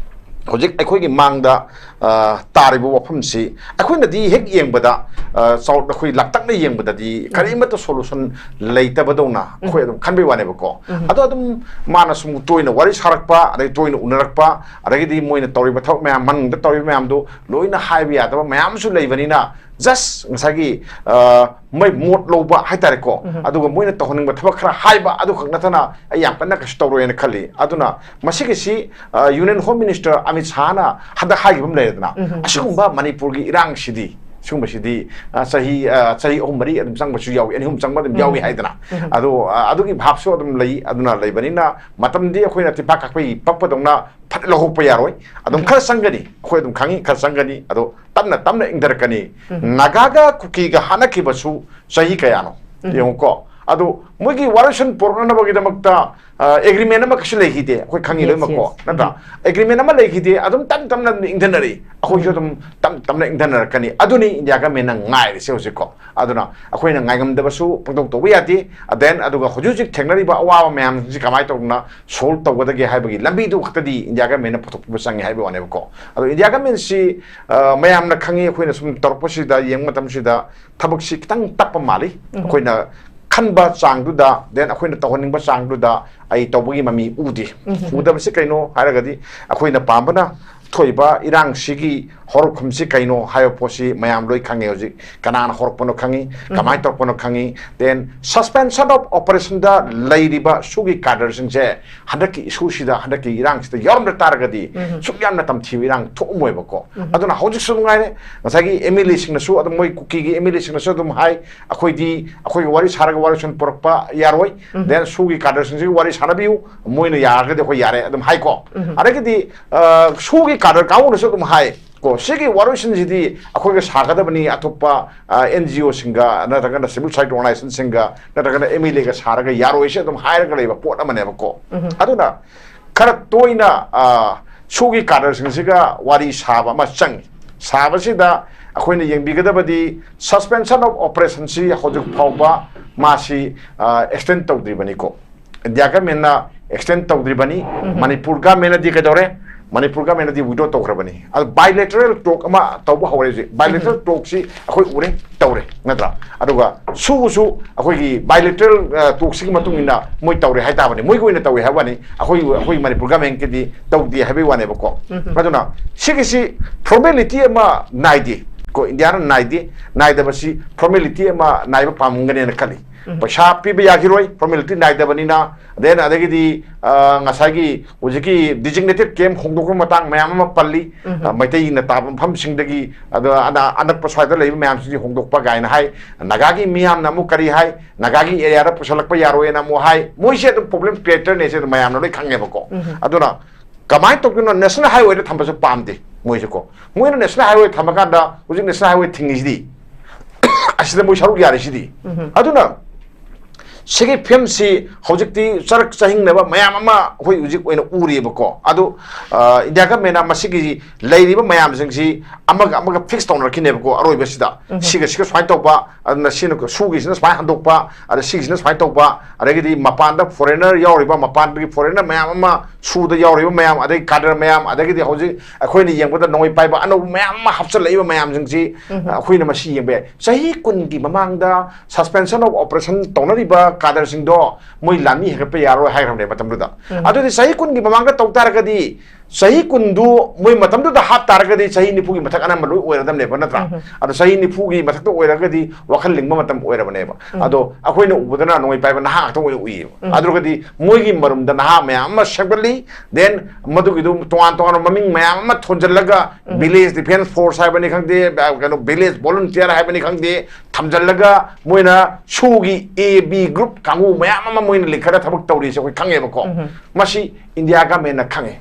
ꯍꯧꯖꯤꯛ ꯑꯩꯈꯣꯏꯒꯤ ꯃꯥꯡꯗ, ꯑ, ꯇꯥꯔꯤꯕ ꯋꯥꯐꯝꯁꯤ ꯑꯩꯈꯣꯏꯅꯗꯤ ꯍꯦꯛ ꯌꯦꯡꯕꯗ, ꯑ, ꯆꯥꯎ-, ꯑꯩꯈꯣꯏ ꯂꯥꯛꯇꯛꯅ ꯌꯦꯡꯕꯗꯗꯤ ꯎꯝ꯫ ꯀꯔꯤꯃꯠꯇ solution ꯂꯩꯇꯕꯗꯧꯅ ꯑꯩꯈꯣꯏ ꯎꯝ꯫ ꯑꯗꯨꯝ ꯈꯟꯕꯩ ꯋꯥꯅꯦꯕꯀꯣ꯫ ꯎꯝ꯫ ꯑꯗꯣ ꯑꯗꯨꯝ ꯃꯥꯅ ꯁꯨꯝ ꯇꯣꯏꯅ ꯋꯥꯔꯤ ꯁꯥꯔꯛꯄ, ꯑꯗꯩ ꯇꯣꯏꯅ ꯎꯅꯔꯛꯄ, ꯑꯗꯒꯤꯗꯤ ꯃꯣꯏꯅ ꯇꯧꯔꯤꯕ ꯊꯕꯛ ꯃꯌꯥꯝ, ꯃꯅꯨꯡꯗ ꯇꯧꯔꯤꯕ ꯃꯌꯥꯝꯗꯣ ꯂꯣꯏꯅ ꯍꯥꯏꯕ ꯌꯥꯗꯕ ꯃꯌꯥꯝ ꯑꯃꯁꯨ ꯂꯩꯕꯅꯤꯅ, ꯖꯁ ꯉꯁꯥꯏꯒꯤ, ꯑ, ꯃꯣꯏ ꯃꯣꯠ ꯂꯧꯕ ꯍꯥꯏꯇꯥꯔꯦꯀꯣ, ꯑꯗꯨꯒ ꯃꯣꯏꯅ ꯇꯧꯍꯟꯅꯤꯡꯕ ꯊꯕꯛ ꯈꯔ ꯍꯥꯏꯕ, ꯑꯗꯨꯈꯛ ꯅꯠꯇꯅ ꯑꯩ ꯌꯥꯝ ꯀꯟꯅ ꯀꯩꯁꯨ ꯇꯧꯔꯣꯏꯅ ꯈꯜꯂꯤ꯫ ꯑꯗꯨꯅ ꯃꯁꯤꯒꯤꯁꯤ, ꯑ, Union Home Minister ꯑꯃꯤꯠ ꯁꯥꯍꯅ ꯍꯟꯗꯛ ꯍꯥꯏꯈꯤꯕ ꯑꯃ ꯂꯩꯔꯦꯗꯅ, ꯑꯁꯤꯒꯨꯝꯕ ꯃꯅꯤꯄꯨꯔꯒꯤ ꯏꯔꯥꯡꯁꯤꯗꯤ, ꯁꯤꯒꯨꯝꯕꯁꯤꯗꯤ, ꯑ, ꯆꯍꯤ, ꯑ, ꯆꯍꯤ ꯑꯍꯨꯝ ꯃꯔꯤ ꯑꯗꯨꯝ ꯆꯪꯕꯁꯨ ꯌꯥꯎꯏ, ꯑꯅꯤ ꯑꯍꯨꯝ ꯆꯪꯕ ꯑꯗꯨꯝ ꯌꯥꯎꯏ ꯍꯥꯏꯗꯅ꯫ ꯑꯗꯣ, ꯑ, ꯑꯗꯨꯒꯤ ꯚꯥꯞꯁꯨ ꯑꯗꯨꯝ ꯂꯩ꯫ ꯑꯗꯨꯅ ꯂꯩꯕꯅꯤꯅ ꯃꯇꯝꯗꯤ ꯑꯩꯈꯣꯏꯅ ꯇꯤꯟꯐꯥ ꯀꯥꯞꯄꯩ ꯄꯛꯄꯗꯧꯅ ꯐꯠ ꯂꯧꯍꯣꯛꯄ ꯌꯥꯔꯣꯏ꯫ ꯑꯗꯨꯝ ꯈꯔ ꯆꯪꯒꯅꯤ, ꯑꯩꯈꯣꯏ ꯑꯗꯨꯝ ꯈꯪꯉꯤ, ꯈꯔ ꯆꯪꯒꯅꯤ꯫ ꯑꯗꯣ ꯇꯞꯅ ꯇꯞꯅ ꯏꯪꯊꯔꯛꯀꯅꯤ꯫ ꯅꯥꯒꯥꯒ ꯀꯨꯀꯤꯒ ꯍꯥꯠꯅꯈꯤꯕꯁꯨ ꯆꯍꯤ ꯀꯌꯥꯅꯣ? ꯌꯦꯡꯉꯨꯀꯣ꯫ ꯑꯗꯣ ꯃꯣꯏꯒꯤ ꯋꯥꯔꯣꯏꯁꯤꯟ ꯄꯨꯔꯛꯅꯅꯕꯒꯤꯗꯃꯛꯇ, ꯑ, ꯑꯦꯒ꯭ꯔꯤꯃꯦꯟ ꯑꯃ ꯀꯩꯁꯨ ꯂꯩꯈꯤꯗꯦ, ꯑꯩꯈꯣꯏ ꯈꯪꯉꯤ ꯂꯣꯏꯅꯃꯛꯀꯣ, ꯅꯠꯇ꯭ꯔꯥ? ꯑꯦꯒ꯭ꯔꯤꯃꯦꯟ ꯑꯃ ꯂꯩꯈꯤꯗꯦ, ꯑꯗꯨꯝ ꯇꯞ ꯇꯞꯅ ꯑꯗꯨꯝ ꯏꯪꯊꯅꯔꯛꯏ꯫ ꯑꯩꯈꯣꯏꯁꯨ ꯑꯗꯨꯝ ꯇꯞ ꯇꯞꯅ ꯏꯪꯊꯅꯔꯛꯀꯅꯤ꯫ ꯑꯗꯨꯅꯤ ꯏꯟꯗꯤꯌꯥ ꯒꯃꯦꯟꯅ ꯉꯥꯏꯔꯤꯁꯦ ꯍꯧꯖꯤꯛꯀꯣ꯫ ꯑꯗꯨꯅ ꯑꯩꯈꯣꯏꯅ ꯉꯥꯏꯉꯝꯗꯕꯁꯨ ꯄꯪꯇꯧ ꯇꯧꯕ ꯌꯥꯗꯦ꯫ Then ꯑꯗꯨꯒ ꯍꯧꯖꯤꯛ ꯍꯧꯖꯤꯛ ꯊꯦꯡꯅꯔꯤꯕ ꯑꯋꯥꯕ ꯃꯌꯥꯝꯁꯤ ꯀꯃꯥꯏꯅ ꯇꯧꯗꯅ ꯁꯣꯜꯕ ꯇꯧꯒꯗꯒꯦ ꯍꯥꯏꯕꯒꯤ ꯂꯝꯕꯤꯗꯨ ꯈꯛꯇꯗꯤ ꯏꯟꯗꯤꯌꯥ ꯒꯃꯦꯟꯅ ꯄꯨꯊꯣꯛꯄꯤꯕ ꯆꯪꯉꯤ ꯍꯥꯏꯕꯒꯤ ꯋꯥꯅꯦꯕꯀꯣ꯫ ꯑꯗꯣ ꯏꯟꯗꯤꯌꯥ ꯒꯃꯦꯟꯁꯤ, ꯑ, ꯃꯌꯥꯝꯅ ꯈꯪꯉꯤ, ꯑꯩꯈꯣꯏꯅ ꯁꯨꯝ ꯇꯧꯔꯛꯄꯁꯤꯗ, ꯌꯦꯡꯕ ꯃꯇꯝꯁꯤꯗ ꯊꯕꯛꯁꯤ ꯈꯤꯇꯪ ꯇꯞꯄ ꯃꯥꯜꯂꯤ꯫ ꯑꯩꯈꯣꯏꯅ ꯈꯟꯕ ꯆꯥꯡꯗꯨꯗ, then ꯑꯩꯈꯣꯏꯅ ꯇꯧꯍꯟꯅꯤꯡꯕ ꯆꯥꯡꯗꯨꯗ ꯑꯩ ꯇꯧꯕꯒꯤ ꯃꯃꯤ ꯎꯗꯦ꯫ ꯎꯗꯕꯁꯤ ꯀꯩꯅꯣ ꯍꯥꯏꯔꯒꯗꯤ, ꯑꯩꯈꯣꯏꯅ ꯄꯥꯝꯕꯅ ꯊꯣꯛꯏꯕ ꯏꯔꯥꯡꯁꯤꯒꯤ ꯍꯧꯔꯛꯐꯝꯁꯤ ꯀꯩꯅꯣ ꯍꯥꯏꯕ ꯄꯣꯠꯁꯤ ꯃꯌꯥꯝ ꯂꯣꯏ ꯈꯪꯉꯦ ꯍꯧꯖꯤꯛ꯫ ꯀꯅꯥꯅ ꯍꯧꯔꯛꯄꯅꯣ ꯈꯪꯉꯤ, ꯀꯃꯥꯏꯅ ꯇꯧꯔꯛꯄꯅꯣ ꯈꯪꯉꯤ꯫ Then suspension of operationꯗ ꯂꯩꯔꯤꯕ ꯁꯨꯒꯤ ꯀꯥꯗꯔꯁꯤꯡꯁꯦ ꯍꯟꯗꯛꯀꯤ ꯏꯁꯨꯁꯤꯗ, ꯍꯟꯗꯛꯀꯤ ꯏꯔꯥꯡꯁꯤꯗ ꯌꯥꯎꯔꯝꯗ ꯇꯥꯔꯒꯗꯤ ꯁꯨꯛ ꯌꯥꯝꯅ ꯇꯝꯊꯤꯕ ꯏꯔꯥꯡ ꯊꯣꯛꯑꯝꯃꯣꯏꯕꯀꯣ꯫ ꯑꯗꯨꯅ ꯍꯧꯖꯤꯛꯁꯨ ꯅꯨꯡꯉꯥꯏꯔꯦ, ꯉꯁꯥꯏꯒꯤ ꯑꯦꯝ ꯑꯦꯜ ꯑꯦꯁꯤꯡꯅꯁꯨ ꯑꯗꯨꯝ, ꯃꯣꯏ ꯀꯨꯀꯤꯒꯤ ꯑꯦꯝ ꯑꯦꯜ ꯑꯦꯁꯤꯡꯅꯁꯨ ꯑꯗꯨꯝ ꯍꯥꯏ, "ꯑꯩꯈꯣꯏꯗꯤ, ꯑꯩꯈꯣꯏꯒ ꯋꯥꯔꯤ ꯁꯥꯔꯒ ꯋꯥꯔꯣꯏꯁꯤꯟ ꯄꯨꯔꯛꯄ ꯌꯥꯔꯣꯏ, then ꯁꯨꯒꯤ ꯀꯥꯗꯔꯁꯤꯡꯁꯤꯒ ꯋꯥꯔꯤ ꯁꯥꯟꯅꯕꯤꯌꯨ, ꯃꯣꯏꯅ ꯌꯥꯔꯒꯗꯤ ꯑꯩꯈꯣꯏ ꯌꯥꯔꯦ" ꯑꯗꯨꯝ ꯍꯥꯏꯀꯣ꯫ ꯑꯗꯒꯤꯗꯤ, ꯑ, ꯁꯨꯒꯤ ꯀꯥꯗꯔ ꯀꯥꯡꯕꯨꯅꯁꯨ ꯑꯗꯨꯝ ꯍꯥꯏ ꯀꯣ, "ꯁꯤꯒꯤ ꯋꯥꯔꯣꯏꯁꯤꯟꯁꯤꯗꯤ ꯑꯩꯈꯣꯏꯒ ꯁꯥꯒꯗꯕꯅꯤ, ꯑꯇꯣꯞꯄ, ꯑ, ꯑꯦꯟ ꯖꯤ ꯑꯣꯁꯤꯡꯒ ꯅꯠꯇ꯭ꯔꯒꯅ civil society organizationꯁꯤꯡꯒ ꯅꯠꯇ꯭ꯔꯒꯅ ꯑꯦꯝ ꯑꯦꯜ ꯑꯦꯒ ꯁꯥꯔꯒ ꯌꯥꯔꯣꯏꯁꯦ" ꯑꯗꯨꯝ ꯍꯥꯏꯔꯒ ꯂꯩꯕ ꯄꯣꯠ ꯑꯃꯅꯦꯕꯀꯣ꯫ ꯑꯗꯨꯅ ꯈꯔ ꯇꯣꯏꯅ, ꯑ, ꯁꯨꯒꯤ ꯀꯥꯗꯔꯁꯤꯡꯁꯤꯒ ꯋꯥꯔꯤ ꯁꯥꯕ ꯑꯃ ꯆꯪꯉꯤ꯫ ꯁꯥꯕꯁꯤꯗ ꯑꯩꯈꯣꯏꯅ ꯌꯦꯡꯕꯤꯒꯗꯕꯗꯤ suspension of operationꯁꯤ ꯍꯧꯖꯤꯛ ꯐꯥꯎꯕ ꯃꯥꯁꯤ, ꯑ, extend ꯇꯧꯗ꯭ꯔꯤꯕꯅꯤꯀꯣ꯫ ꯏꯟꯗꯤꯌꯥ ꯒꯃꯦꯟꯅ extend ꯇꯧꯗ꯭ꯔꯤꯕꯅꯤ꯫ ꯃꯅꯤꯄꯨꯔ ꯒꯃꯦꯟꯅꯗꯤ ꯀꯩꯗꯧꯔꯦ? ꯃꯅꯤꯄꯨꯔ ꯒꯃꯦꯟꯅꯗꯤ withdraw ꯇꯧꯈ꯭ꯔꯕꯅꯤ꯫ ꯑꯗꯨ bilateral talk ꯑꯃ ꯇꯧꯕ ꯍꯧꯔꯦ ꯍꯧꯖꯤꯛ꯫ Bilateral talkꯁꯤ ꯑꯩꯈꯣꯏ ꯎꯔꯦ, ꯇꯧꯔꯦ, ꯅꯠꯇ꯭ꯔꯥ? ꯑꯗꯨꯒ ꯁꯨꯕꯁꯨ ꯑꯩꯈꯣꯏꯒꯤ bilateral, ꯑ, talkꯁꯤꯒꯤ ꯃꯇꯨꯡ ꯏꯟꯅ ꯃꯣꯏ ꯇꯧꯔꯦ ꯍꯥꯏꯇꯥꯕꯅꯤ, ꯃꯣꯏꯒꯤ ꯑꯣꯏꯅ ꯇꯧꯋꯦ ꯍꯥꯏꯕ ꯋꯥꯅꯤ, ꯑꯩꯈꯣꯏ, ꯑꯩꯈꯣꯏ ꯃꯅꯤꯄꯨꯔ ꯒꯃꯦꯟꯒꯤꯗꯤ ꯇꯧꯗꯦ ꯍꯥꯏꯕꯒꯤ ꯋꯥꯅꯦꯕꯀꯣ꯫ ꯑꯗꯨꯅ ꯁꯤꯒꯤꯁꯤ formality ꯑꯃ ꯅꯥꯏꯗꯦ꯫ ꯀꯣ, ꯏꯟꯗꯤꯌꯥꯅ ꯅꯥꯏꯗꯦ꯫ ꯅꯥꯏꯗꯕꯁꯤ ꯐꯣꯔꯃꯦꯂꯤꯇꯤ ꯑꯃ ꯅꯥꯏꯕ ꯄꯥꯝꯒꯅꯦꯅ ꯈꯜꯂꯤ꯫ ꯄꯩꯁꯥ ꯄꯤꯕ ꯌꯥꯈꯤꯔꯣꯏ, ꯐꯣꯔꯃꯦꯂꯤꯇꯤ ꯅꯥꯏꯗꯕꯅꯤꯅ꯫ Then ꯑꯗꯒꯤꯗꯤ, ꯑ, ꯉꯁꯥꯏꯒꯤ ꯍꯧꯖꯤꯛꯀꯤ ꯗꯤꯖꯤꯒꯅꯦꯇꯦꯗ ꯀꯦꯝ ꯍꯣꯡꯗꯣꯛꯄ ꯃꯇꯥꯡ ꯃꯌꯥꯝ ꯑꯃ ꯄꯜꯂꯤ꯫ ꯑ, ꯃꯩꯇꯩꯅ ꯇꯥꯕ ꯃꯐꯝꯁꯤꯡꯗꯒꯤ, ꯑꯗꯣ ꯑꯅ-, ꯑꯅꯛꯄ ꯁ꯭ꯋꯥꯏꯗ ꯂꯩꯕ ꯃꯌꯥꯝꯁꯤꯡꯁꯤ ꯍꯣꯡꯗꯣꯛꯄ ꯀꯥꯏꯅ ꯍꯥꯏ꯫ ꯅꯥꯒꯥꯒꯤ ꯃꯤꯌꯥꯝꯅ ꯑꯃꯨꯛ ꯀꯔꯤ ꯍꯥꯏ? ꯅꯥꯒꯥꯒꯤ ꯑꯦꯔꯤꯌꯥꯗ ꯄꯨꯁꯜꯂꯛꯄ ꯌꯥꯔꯣꯏꯅ ꯑꯃꯨꯛ ꯍꯥꯏ꯫ ꯃꯣꯏꯁꯦ ꯑꯗꯨꯝ ꯄ꯭ꯔꯣꯕ꯭ꯂꯦꯝ ꯀ꯭ꯔꯤꯌꯦꯇꯔꯅꯦꯁꯦ ꯑꯗꯨꯝ ꯃꯌꯥꯝꯅ ꯂꯣꯏ ꯈꯪꯉꯦꯕꯀꯣ꯫ ꯑꯗꯨꯅ ꯀꯃꯥꯏꯅ ꯇꯧꯗꯣꯏꯅꯣ? ꯅꯦꯁꯅꯦꯜ ꯍꯥꯏꯋꯦꯗ ꯊꯝꯕꯁꯨ ꯄꯥꯝꯗꯦ ꯃꯣꯏꯁꯦꯀꯣ꯫ ꯃꯣꯏꯅ ꯅꯦꯁꯅꯦꯜ ꯍꯥꯏꯋꯦ ꯊꯝꯃꯀꯥꯟꯗ ꯍꯧꯖꯤꯛ ꯅꯦꯁꯅꯦꯜ ꯍꯥꯏꯋꯦ ꯊꯤꯡꯉꯤꯁꯤꯗꯤ, ꯑꯁꯤꯗ ꯃꯣꯏ ꯁꯔꯨꯛ ꯌꯥꯔꯤꯁꯤꯗꯤ꯫ ꯑꯗꯨꯅ ꯁꯤꯒꯤ ꯐꯤꯕꯝꯁꯤ ꯍꯧꯖꯤꯛꯇꯤ ꯆꯔꯛ ꯆꯍꯤꯡꯅꯕ ꯃꯌꯥꯝ ꯑꯃ ꯑꯩꯈꯣꯏ ꯍꯧꯖꯤꯛ ꯑꯣꯏꯅ ꯎꯔꯤꯕꯀꯣ꯫ ꯑꯗꯨ, ꯑ, ꯏꯟꯗꯤꯌꯥ ꯒꯃꯦꯟꯅ ꯃꯁꯤꯒꯤ ꯂꯩꯔꯤꯕ ꯃꯌꯥꯝꯁꯤꯡꯁꯤ ꯑꯃꯒ ꯑꯃꯒ ꯐꯤꯛꯁ ꯇꯧꯅꯔꯛꯈꯤꯅꯦꯕꯀꯣ꯫ ꯑꯔꯣꯏꯕꯁꯤꯗ ꯁꯤꯒ ꯁꯤꯒ ꯁꯨꯃꯥꯏꯅ ꯇꯧꯕ, ꯑꯗꯨꯅ ꯁꯤꯅ ꯁꯨꯒꯤꯁꯤꯅ ꯁꯨꯃꯥꯏꯅ ꯍꯟꯗꯣꯛꯄ, ꯑꯗ ꯁꯤꯒꯤꯁꯤꯅ ꯁꯨꯃꯥꯏꯅ ꯇꯧꯕ, ꯑꯗꯒꯤꯗꯤ ꯃꯄꯥꯟꯗ ꯐꯣꯔꯦꯅꯔ ꯌꯥꯎꯔꯤꯕ, ꯃꯄꯥꯟꯗꯒꯤ ꯐꯣꯔꯦꯅꯔ ꯃꯌꯥꯝ ꯑꯃ, ꯁꯨꯗ ꯌꯥꯎꯔꯤꯕ ꯃꯌꯥꯝ, ꯑꯗꯩ ꯀꯥꯗꯔ ꯃꯌꯥꯝ, ꯑꯗꯒꯤꯗꯤ ꯍꯧꯖꯤꯛ ꯑꯩꯈꯣꯏꯅ ꯌꯦꯡꯕꯗ ꯅꯣꯡꯃꯩ ꯄꯥꯏꯕ ꯑꯅꯧꯕ ꯃꯌꯥꯝ ꯑꯃ ꯍꯥꯞꯆꯤꯜꯂꯛꯏꯕ ꯃꯌꯥꯝꯁꯤꯡꯁꯤ, ꯑꯩꯈꯣꯏꯅ ꯃꯁꯤ ꯌꯦꯡꯕ ꯌꯥꯏ꯫ ꯆꯍꯤ ꯀꯨꯟꯒꯤ ꯃꯃꯥꯡꯗ suspension of operation ꯇꯧꯅꯔꯤꯕ ꯀꯥꯗꯔꯁꯤꯡꯗꯣ ꯃꯣꯏ ꯂꯥꯟꯃꯤ ꯍꯦꯟꯒꯠꯄ ꯌꯥꯔꯣꯏ ꯍꯥꯏꯈ꯭ꯔꯕꯅꯦ ꯃꯇꯝꯗꯨꯗ꯫ ꯑꯗꯨꯗꯤ ꯆꯍꯤ ꯀꯨꯟꯒꯤ ꯃꯃꯥꯡꯗ ꯇꯧ ꯇꯥꯔꯒꯗꯤ, ꯆꯍꯤ ꯀꯨꯟꯗꯨ ꯃꯣꯏ ꯃꯇꯝꯗꯨꯗ ꯍꯥꯞ ꯇꯥꯔꯒꯗꯤ ꯆꯍꯤ ꯅꯤꯐꯨꯒꯤ ꯃꯊꯛ ꯑꯅꯝꯕ ꯂꯣꯏ ꯑꯣꯏꯔꯗꯝꯅꯦꯕ, ꯅꯠꯇ꯭ꯔꯥ? ꯑꯗꯣ ꯆꯍꯤ ꯅꯤꯐꯨꯒꯤ ꯃꯊꯛꯇ ꯑꯣꯏꯔꯒꯗꯤ ꯋꯥꯈꯜ ꯂꯤꯡꯕ ꯃꯇꯝ ꯑꯣꯏꯔꯕꯅꯦꯕ꯫ ꯑꯗꯣ ꯑꯩꯈꯣꯏꯅ ꯎꯕꯗꯅ ꯅꯣꯡꯃꯩ ꯄꯥꯏꯕ ꯅꯍꯥ ꯉꯥꯛꯇ ꯑꯣꯏꯅ ꯎꯏꯌꯦꯕ꯫ ꯑꯗꯨꯒꯗꯤ ꯃꯣꯏꯒꯤ ꯃꯔꯨꯝꯗ ꯅꯍꯥ ꯃꯌꯥꯝ ꯑꯃ ꯁꯦꯝꯒꯠꯂꯤ, then ꯃꯗꯨꯒꯤꯗꯨ ꯇꯣꯉꯥꯟ ꯇꯣꯉꯥꯟꯕ ꯃꯃꯤꯡ ꯃꯌꯥꯝ ꯑꯃ ꯊꯣꯟꯖꯜꯂꯒ, village defence force ꯍꯥꯏꯕꯅꯤ ꯈꯪꯗꯦ, ꯀꯩꯅꯣ, village volunteer ꯍꯥꯏꯕꯅꯤ ꯈꯪꯗꯦ, ꯊꯝꯖꯜꯂꯒ ꯃꯣꯏꯅ ꯁꯨꯒꯤ A B group ꯀꯥꯡꯕꯨ ꯃꯌꯥꯝ ꯑꯃ ꯃꯣꯏꯅ ꯂꯤꯡꯈꯠꯂ ꯊꯕꯛ ꯇꯧꯔꯤꯁꯦ ꯑꯩꯈꯣꯏ ꯈꯪꯉꯦꯕꯀꯣ꯫ ꯃꯁꯤ ꯏꯟꯗꯤꯌꯥ ꯒꯃꯦꯟꯅ ꯈꯪꯉꯦ,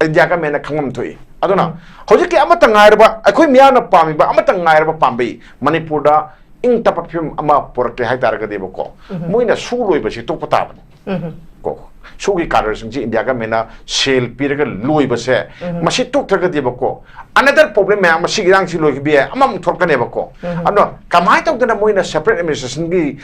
ꯏꯟꯗꯤꯌꯥ ꯒꯃꯦꯟꯅ ꯈꯪꯐꯝ ꯊꯣꯛꯏ꯫ ꯑꯗꯨꯅ ꯍꯧꯖꯤꯛꯀꯤ ꯑꯃꯠꯇ ꯉꯥꯏꯔꯕ, ꯑꯩꯈꯣꯏ ꯃꯤꯌꯥꯝꯅ ꯄꯥꯝꯃꯤꯕ ꯑꯃꯠꯇ ꯉꯥꯏꯔꯕ ꯄꯥꯝꯕꯩ, ꯃꯅꯤꯄꯨꯔꯗ ꯏꯪ ꯇꯞꯄ ꯐꯤꯕꯝ ꯑꯃ ꯄꯨꯔꯛꯀꯦ ꯍꯥꯏꯇꯥꯔꯒꯗꯤꯕꯀꯣ, ꯃꯣꯏꯅ ꯁꯨ ꯂꯣꯏꯕꯁꯤ ꯇꯣꯛꯄ ꯇꯥꯕꯅꯤ꯫ ꯀꯣ, ꯁꯨꯒꯤ ꯀꯥꯗꯔꯁꯤꯡꯁꯤ ꯏꯟꯗꯤꯌꯥ ꯒꯃꯦꯟꯅ ꯁꯦꯜ ꯄꯤꯔꯒ ꯂꯣꯏꯕꯁꯦ, ꯃꯁꯤ ꯇꯣꯛꯇ꯭ꯔꯒꯗꯤꯕꯀꯣ, another problem ꯃꯌꯥꯝ ꯑꯃ, ꯁꯤꯒꯤ ꯏꯔꯥꯡꯁꯤ ꯂꯣꯏꯈꯤꯕ ꯌꯥꯏ, ꯑꯃꯃꯨꯛ ꯊꯣꯛꯂꯛꯀꯅꯦꯕꯀꯣ꯫ ꯑꯗꯨꯅ ꯀꯃꯥꯏꯅ ꯇꯧꯗꯅ ꯃꯣꯏꯅ separate administrationꯒꯤ,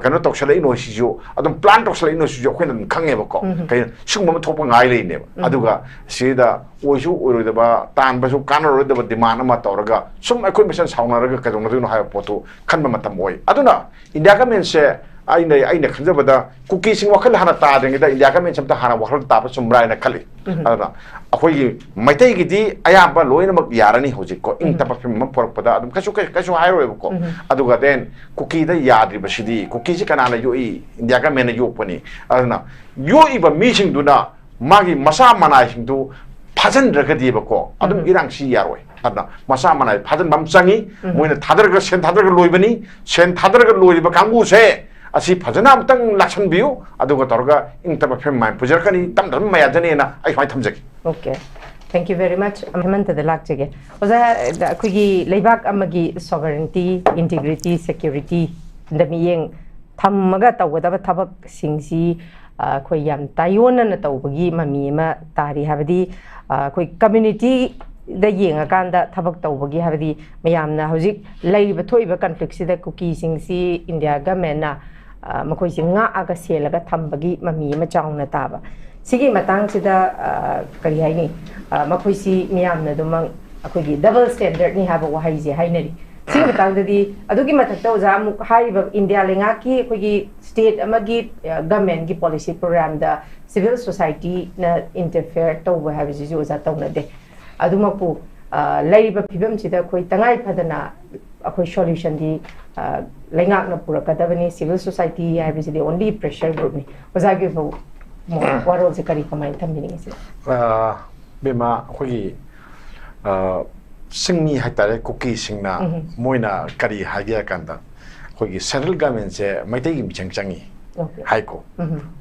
ꯀꯩꯅꯣ ꯇꯧꯁꯜꯂꯛꯏꯅꯣ ꯁꯤꯁꯨ, ꯑꯗꯨꯝ plan ꯇꯧꯁꯜꯂꯛꯏꯅꯣ ꯁꯤꯁꯨ ꯑꯩꯈꯣꯏꯅ ꯑꯗꯨꯝ ꯈꯪꯉꯦꯕꯀꯣ꯫ ꯀꯩꯅꯣ, ꯁꯤꯒꯨꯝꯕ ꯑꯃ ꯊꯣꯛꯄ ꯉꯥꯏ ꯂꯩꯅꯦꯕ꯫ ꯑꯗꯨꯒ ꯁꯤꯗ ꯑꯣꯏꯁꯨ ꯑꯣꯏꯔꯣꯏꯗꯕ, ꯇꯥꯟꯕꯁꯨ ꯀꯥꯟꯅꯔꯣꯏꯗꯕ demand ꯑꯃ ꯇꯧꯔꯒ ꯁꯨꯝ ꯑꯩꯈꯣꯏ ꯃꯁꯦꯟ ꯁꯥꯎꯅꯔꯒ ꯀꯩꯗꯧꯅꯗꯣꯏꯅꯣ ꯍꯥꯏꯕ ꯄꯣꯠꯇꯨ ꯈꯟꯕ ꯃꯇꯝ ꯑꯣꯏ꯫ ꯑꯗꯨꯅ ꯏꯟꯗꯤꯌꯥ ꯒꯃꯦꯟꯁꯦ ꯑꯩꯅ ꯑꯩꯅ ꯈꯟꯖꯕꯗ ꯀꯨꯀꯤꯁꯤꯡ ꯋꯥꯈꯜ ꯍꯥꯟꯅ ꯇꯥꯗ꯭ꯔꯤꯉꯩꯗ ꯏꯟꯗꯤꯌꯥ ꯒꯃꯦꯟꯁꯦ ꯑꯝꯇ ꯍꯥꯟꯅ ꯋꯥꯈꯜ ꯇꯥꯕ ꯆꯨꯝꯕ꯭ꯔꯥ ꯍꯥꯏꯅ ꯈꯜꯂꯤ꯫ ꯑꯗꯨꯅ ꯑꯩꯈꯣꯏꯒꯤ ꯃꯩꯇꯩꯒꯤꯗꯤ ꯑꯌꯥꯝꯕ ꯂꯣꯏꯅꯃꯛ ꯌꯥꯔꯅꯤ ꯍꯧꯖꯤꯛꯀꯣ, ꯏꯪ ꯇꯞꯄ ꯐꯤꯕꯝ ꯑꯃ ꯄꯨꯔꯛꯄꯗ ꯑꯗꯨꯝ ꯀꯩꯁꯨ ꯀꯩꯁꯨ ꯍꯥꯏꯔꯣꯏꯕꯀꯣ꯫ ꯑꯗꯨꯒ then ꯀꯨꯀꯤꯗ ꯌꯥꯗ꯭ꯔꯤꯕꯁꯤꯗꯤ, ꯀꯨꯀꯤꯁꯤ ꯀꯅꯥꯅ ꯌꯣꯛꯏ? ꯏꯟꯗꯤꯌꯥ ꯒꯃꯦꯟꯅ ꯌꯣꯛꯄꯅꯤ꯫ ꯑꯗꯨꯅ ꯌꯣꯛꯏꯕ ꯃꯤꯁꯤꯡꯗꯨꯅ ꯃꯥꯒꯤ ꯃꯆꯥ ꯃꯅꯥꯏꯁꯤꯡꯗꯨ ꯐꯥꯖꯤꯟꯗ꯭ꯔꯒꯗꯤꯕꯀꯣ, ꯑꯗꯨꯝ ꯏꯔꯥꯡꯁꯤ ꯌꯥꯔꯣꯏ꯫ ꯑꯗꯨꯅ ꯃꯆꯥ ꯃꯅꯥꯏ ꯐꯥꯖꯤꯟꯕ ꯑꯃ ꯆꯪꯉꯤ꯫ ꯃꯣꯏꯅ ꯊꯥꯗꯔꯒ, ꯁꯦꯟ ꯊꯥꯗꯔꯒ ꯂꯣꯏꯕꯅꯤ꯫ ꯁꯦꯟ ꯊꯥꯗꯔꯒ ꯂꯣꯏꯔꯤꯕ ꯀꯥꯡꯕꯨꯁꯦ ꯑꯁꯤ ꯐꯖꯅ ꯑꯃꯨꯛꯇꯪ ꯂꯥꯛꯁꯟꯕꯤꯌꯨ, ꯑꯗꯨꯒ ꯇꯧꯔꯒ ꯏꯪ ꯇꯞꯄ ꯐꯤꯕꯝ ꯑꯃ ꯄꯨꯖꯔꯛꯀꯅꯤ, ꯇꯞꯅ ꯇꯞꯅ ꯃꯌꯥꯗꯅꯦꯅ ꯑꯩ ꯁꯨꯃꯥꯏꯅ ꯊꯝꯖꯒꯦ꯫ Okay, thank you very much. ꯍꯦꯃꯟꯇꯗ ꯂꯥꯛꯆꯒꯦ꯫ ꯑꯣꯖꯥ, ꯑꯩꯈꯣꯏꯒꯤ ꯂꯩꯕꯥꯛ ꯑꯃꯒꯤ sovereignty, integrity, security ꯗ ꯃꯤꯠꯌꯦꯡ ꯊꯝꯃꯒ ꯇꯧꯒꯗꯕ ꯊꯕꯛꯁꯤꯡꯁꯤ ꯑꯩꯈꯣꯏ ꯌꯥꯝ ꯇꯥꯏꯌꯣꯟꯅꯅ ꯇꯧꯕꯒꯤ ꯃꯃꯤ ꯑꯃ ꯇꯥꯔꯤ꯫ ꯍꯥꯏꯕꯗꯤ ꯑꯩꯈꯣꯏ community ꯗ ꯌꯦꯡꯉꯀꯥꯟꯗ ꯊꯕꯛ ꯇꯧꯕꯒꯤ, ꯍꯥꯏꯕꯗꯤ ꯃꯌꯥꯝꯅ ꯍꯧꯖꯤꯛ ꯂꯩꯔꯤꯕ ꯊꯣꯛꯏꯕ conflict ꯁꯤꯗ ꯀꯨꯀꯤꯁꯤꯡꯁꯤ ꯏꯟꯗꯤꯌꯥ ꯒꯃꯦꯟꯅ ꯃꯈꯣꯏꯁꯤ ꯉꯥꯛꯑꯒ ꯁꯦꯜꯂꯒ ꯊꯝꯕꯒꯤ ꯃꯃꯤ ꯑꯃ ꯆꯥꯎꯅ ꯇꯥꯕ꯫ ꯁꯤꯒꯤ ꯃꯇꯥꯡꯁꯤꯗ ꯀꯔꯤ ꯍꯥꯏꯅꯤ, ꯃꯈꯣꯏꯁꯤ ꯃꯤꯌꯥꯝꯅ ꯑꯗꯨꯃꯛ ꯑꯩꯈꯣꯏꯒꯤ double standard ꯅꯤ ꯍꯥꯏꯕ ꯋꯥꯍꯩꯁꯦ ꯍꯥꯏꯅꯔꯤ꯫ ꯁꯤꯒꯤ ꯃꯇꯥꯡꯗꯗꯤ, ꯑꯗꯨꯒꯤ ꯃꯊꯛꯇ ꯑꯣꯖꯥ, ꯑꯃꯨꯛ ꯍꯥꯏꯔꯤꯕ ꯏꯟꯗꯤꯌꯥ ꯂꯩꯉꯥꯛꯀꯤ ꯑꯩꯈꯣꯏꯒꯤ state ꯑꯃꯒꯤ government ꯀꯤ policy program ꯗ civil society ꯅ interfere ꯇꯧꯕ ꯍꯥꯏꯕꯁꯤꯁꯨ ꯑꯣꯖꯥ ꯇꯧꯅꯗꯦ꯫ ꯑꯗꯨꯃꯛꯄꯨ ꯂꯩꯔꯤꯕ ꯐꯤꯕꯝꯁꯤꯗ ꯑꯩꯈꯣꯏ ꯇꯉꯥꯏ ꯐꯗꯅ ꯑꯩꯈꯣꯏ solution ꯗꯤ ꯂꯩꯉꯥꯛꯅ ꯄꯨꯔꯛꯀꯗꯕꯅꯤ, civil society ꯍꯥꯏꯕꯁꯤꯗꯤ only pressure group ꯅꯤ꯫ ꯑꯣꯖꯥꯒꯤ ꯑꯣꯏꯕ ꯋꯥꯔꯣꯜꯁꯦ ꯀꯔꯤ, ꯀꯃꯥꯏꯅ ꯊꯝꯕꯤꯅꯤꯡꯉꯤ ꯁꯤꯗ? ꯕꯦꯝꯃ, ꯑꯩꯈꯣꯏꯒꯤ ꯆꯤꯡꯃꯤ ꯍꯥꯏꯇꯥꯔꯦ, ꯀꯨꯀꯤꯁꯤꯡꯅ ꯃꯣꯏꯅ ꯀꯔꯤ ꯍꯥꯏꯒꯦ ꯍꯥꯏ ꯀꯥꯟꯗ, ꯑꯩꯈꯣꯏꯒꯤ central government ꯁꯦ ꯃꯩꯇꯩꯒꯤ ꯃꯤꯆꯪ ꯆꯪꯉꯤ ꯍꯥꯏꯀꯣ,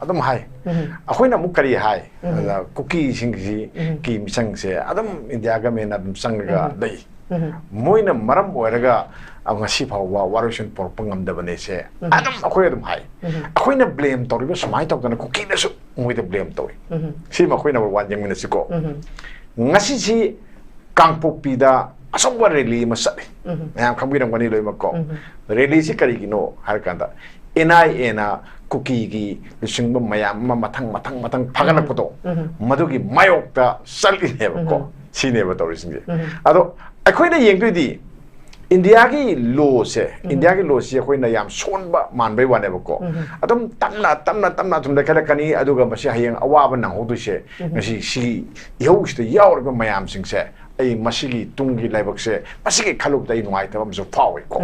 ꯑꯗꯨꯝ ꯍꯥꯏ꯫ ꯑꯩꯈꯣꯏꯅ ꯑꯃꯨꯛ ꯀꯔꯤ ꯍꯥꯏ? ꯑꯗ ꯀꯨꯀꯤꯁꯤꯡꯁꯤ ꯀꯤ ꯃꯤꯆꯪꯁꯦ ꯑꯗꯨꯝ ꯏꯟꯗꯤꯌꯥ government ꯅ ꯑꯗꯨꯝ ꯆꯪꯉꯒ ꯂꯩ꯫ ꯃꯣꯏꯅ ꯃꯔꯝ ꯑꯣꯏꯔꯒ ꯉꯁꯤ ꯐꯥꯎꯕ ꯋꯥꯔꯣꯏꯁꯤꯟ ꯄꯨꯔꯛꯄ ꯉꯝꯗꯕꯅꯦꯁꯦ ꯑꯗꯨꯝ ꯑꯩꯈꯣꯏ ꯑꯗꯨꯝ ꯍꯥꯏ꯫ ꯑꯩꯈꯣꯏꯅ blame ꯇꯧꯔꯤꯕ ꯁꯨꯃꯥꯏꯅ ꯇꯧꯗꯅ ꯀꯨꯀꯤꯅꯁꯨ ꯃꯣꯏꯗ blame ꯇꯧꯏ꯫ ꯁꯤꯃ ꯑꯩꯈꯣꯏ number one ꯌꯦꯡꯃꯤꯟꯅꯁꯤꯀꯣ꯫ ꯉꯁꯤꯁꯤ ꯀꯥꯡꯄꯣꯛꯄꯤꯗ ꯑꯆꯧꯕ rally ꯑꯃ ꯆꯠꯂꯤ꯫ ꯃꯌꯥꯝ ꯈꯪꯕꯤꯔꯝꯒꯅꯤ ꯂꯣꯏꯅꯃꯛꯀꯣ꯫ Rally ꯁꯤ ꯀꯔꯤꯒꯤꯅꯣ ꯍꯥꯏꯔꯀꯥꯟꯗ, NIA ꯅ ꯀꯨꯀꯤꯒꯤ ꯂꯨꯆꯤꯡꯕ ꯃꯌꯥꯝ ꯑꯃ ꯃꯊꯪ ꯃꯊꯪ ꯃꯊꯪ ꯐꯥꯒꯠꯂꯛꯄꯗꯣ, ꯃꯗꯨꯒꯤ ꯃꯥꯌꯣꯛꯇ ꯆꯠꯂꯤꯅꯦꯕꯀꯣ꯫ ꯁꯤꯅꯦꯕ ꯇꯧꯔꯤꯁꯤꯡꯁꯦ꯫ ꯑꯗꯣ ꯑꯩꯈꯣꯏꯅ ꯌꯦꯡꯗꯣꯏꯗꯤ, ꯏꯟꯗꯤꯌꯥꯒꯤ ꯂꯣꯁꯦ, ꯏꯟꯗꯤꯌꯥꯒꯤ ꯂꯣꯁꯤ ꯑꯩꯈꯣꯏꯅ ꯌꯥꯝ ꯁꯣꯟꯕ ꯃꯥꯟꯕꯩ ꯋꯥꯅꯦꯕꯀꯣ꯫ ꯑꯗꯨꯝ ꯇꯞꯅ ꯇꯞꯅ ꯇꯞꯅ ꯑꯗꯨꯝ ꯂꯩꯈꯠꯂꯛꯀꯅꯤ, ꯑꯗꯨꯒ ꯃꯁꯤ ꯍꯌꯦꯡ ꯑꯋꯥꯕ ꯅꯪꯍꯧꯗꯣꯏꯁꯦ ꯉꯁꯤ ꯁꯤꯒꯤ ꯏꯍꯧꯁꯤꯗ ꯌꯥꯎꯔꯤꯕ ꯃꯌꯥꯝꯁꯤꯡꯁꯦ, ꯑꯩ ꯃꯁꯤꯒꯤ ꯇꯨꯡꯒꯤ ꯂꯥꯏꯕꯛꯁꯦ ꯃꯁꯤꯒꯤ ꯈꯜꯂꯨꯕꯗ ꯑꯩ ꯅꯨꯡꯉꯥꯏꯇꯕ ꯑꯃꯁꯨ ꯐꯥꯎꯏꯀꯣ꯫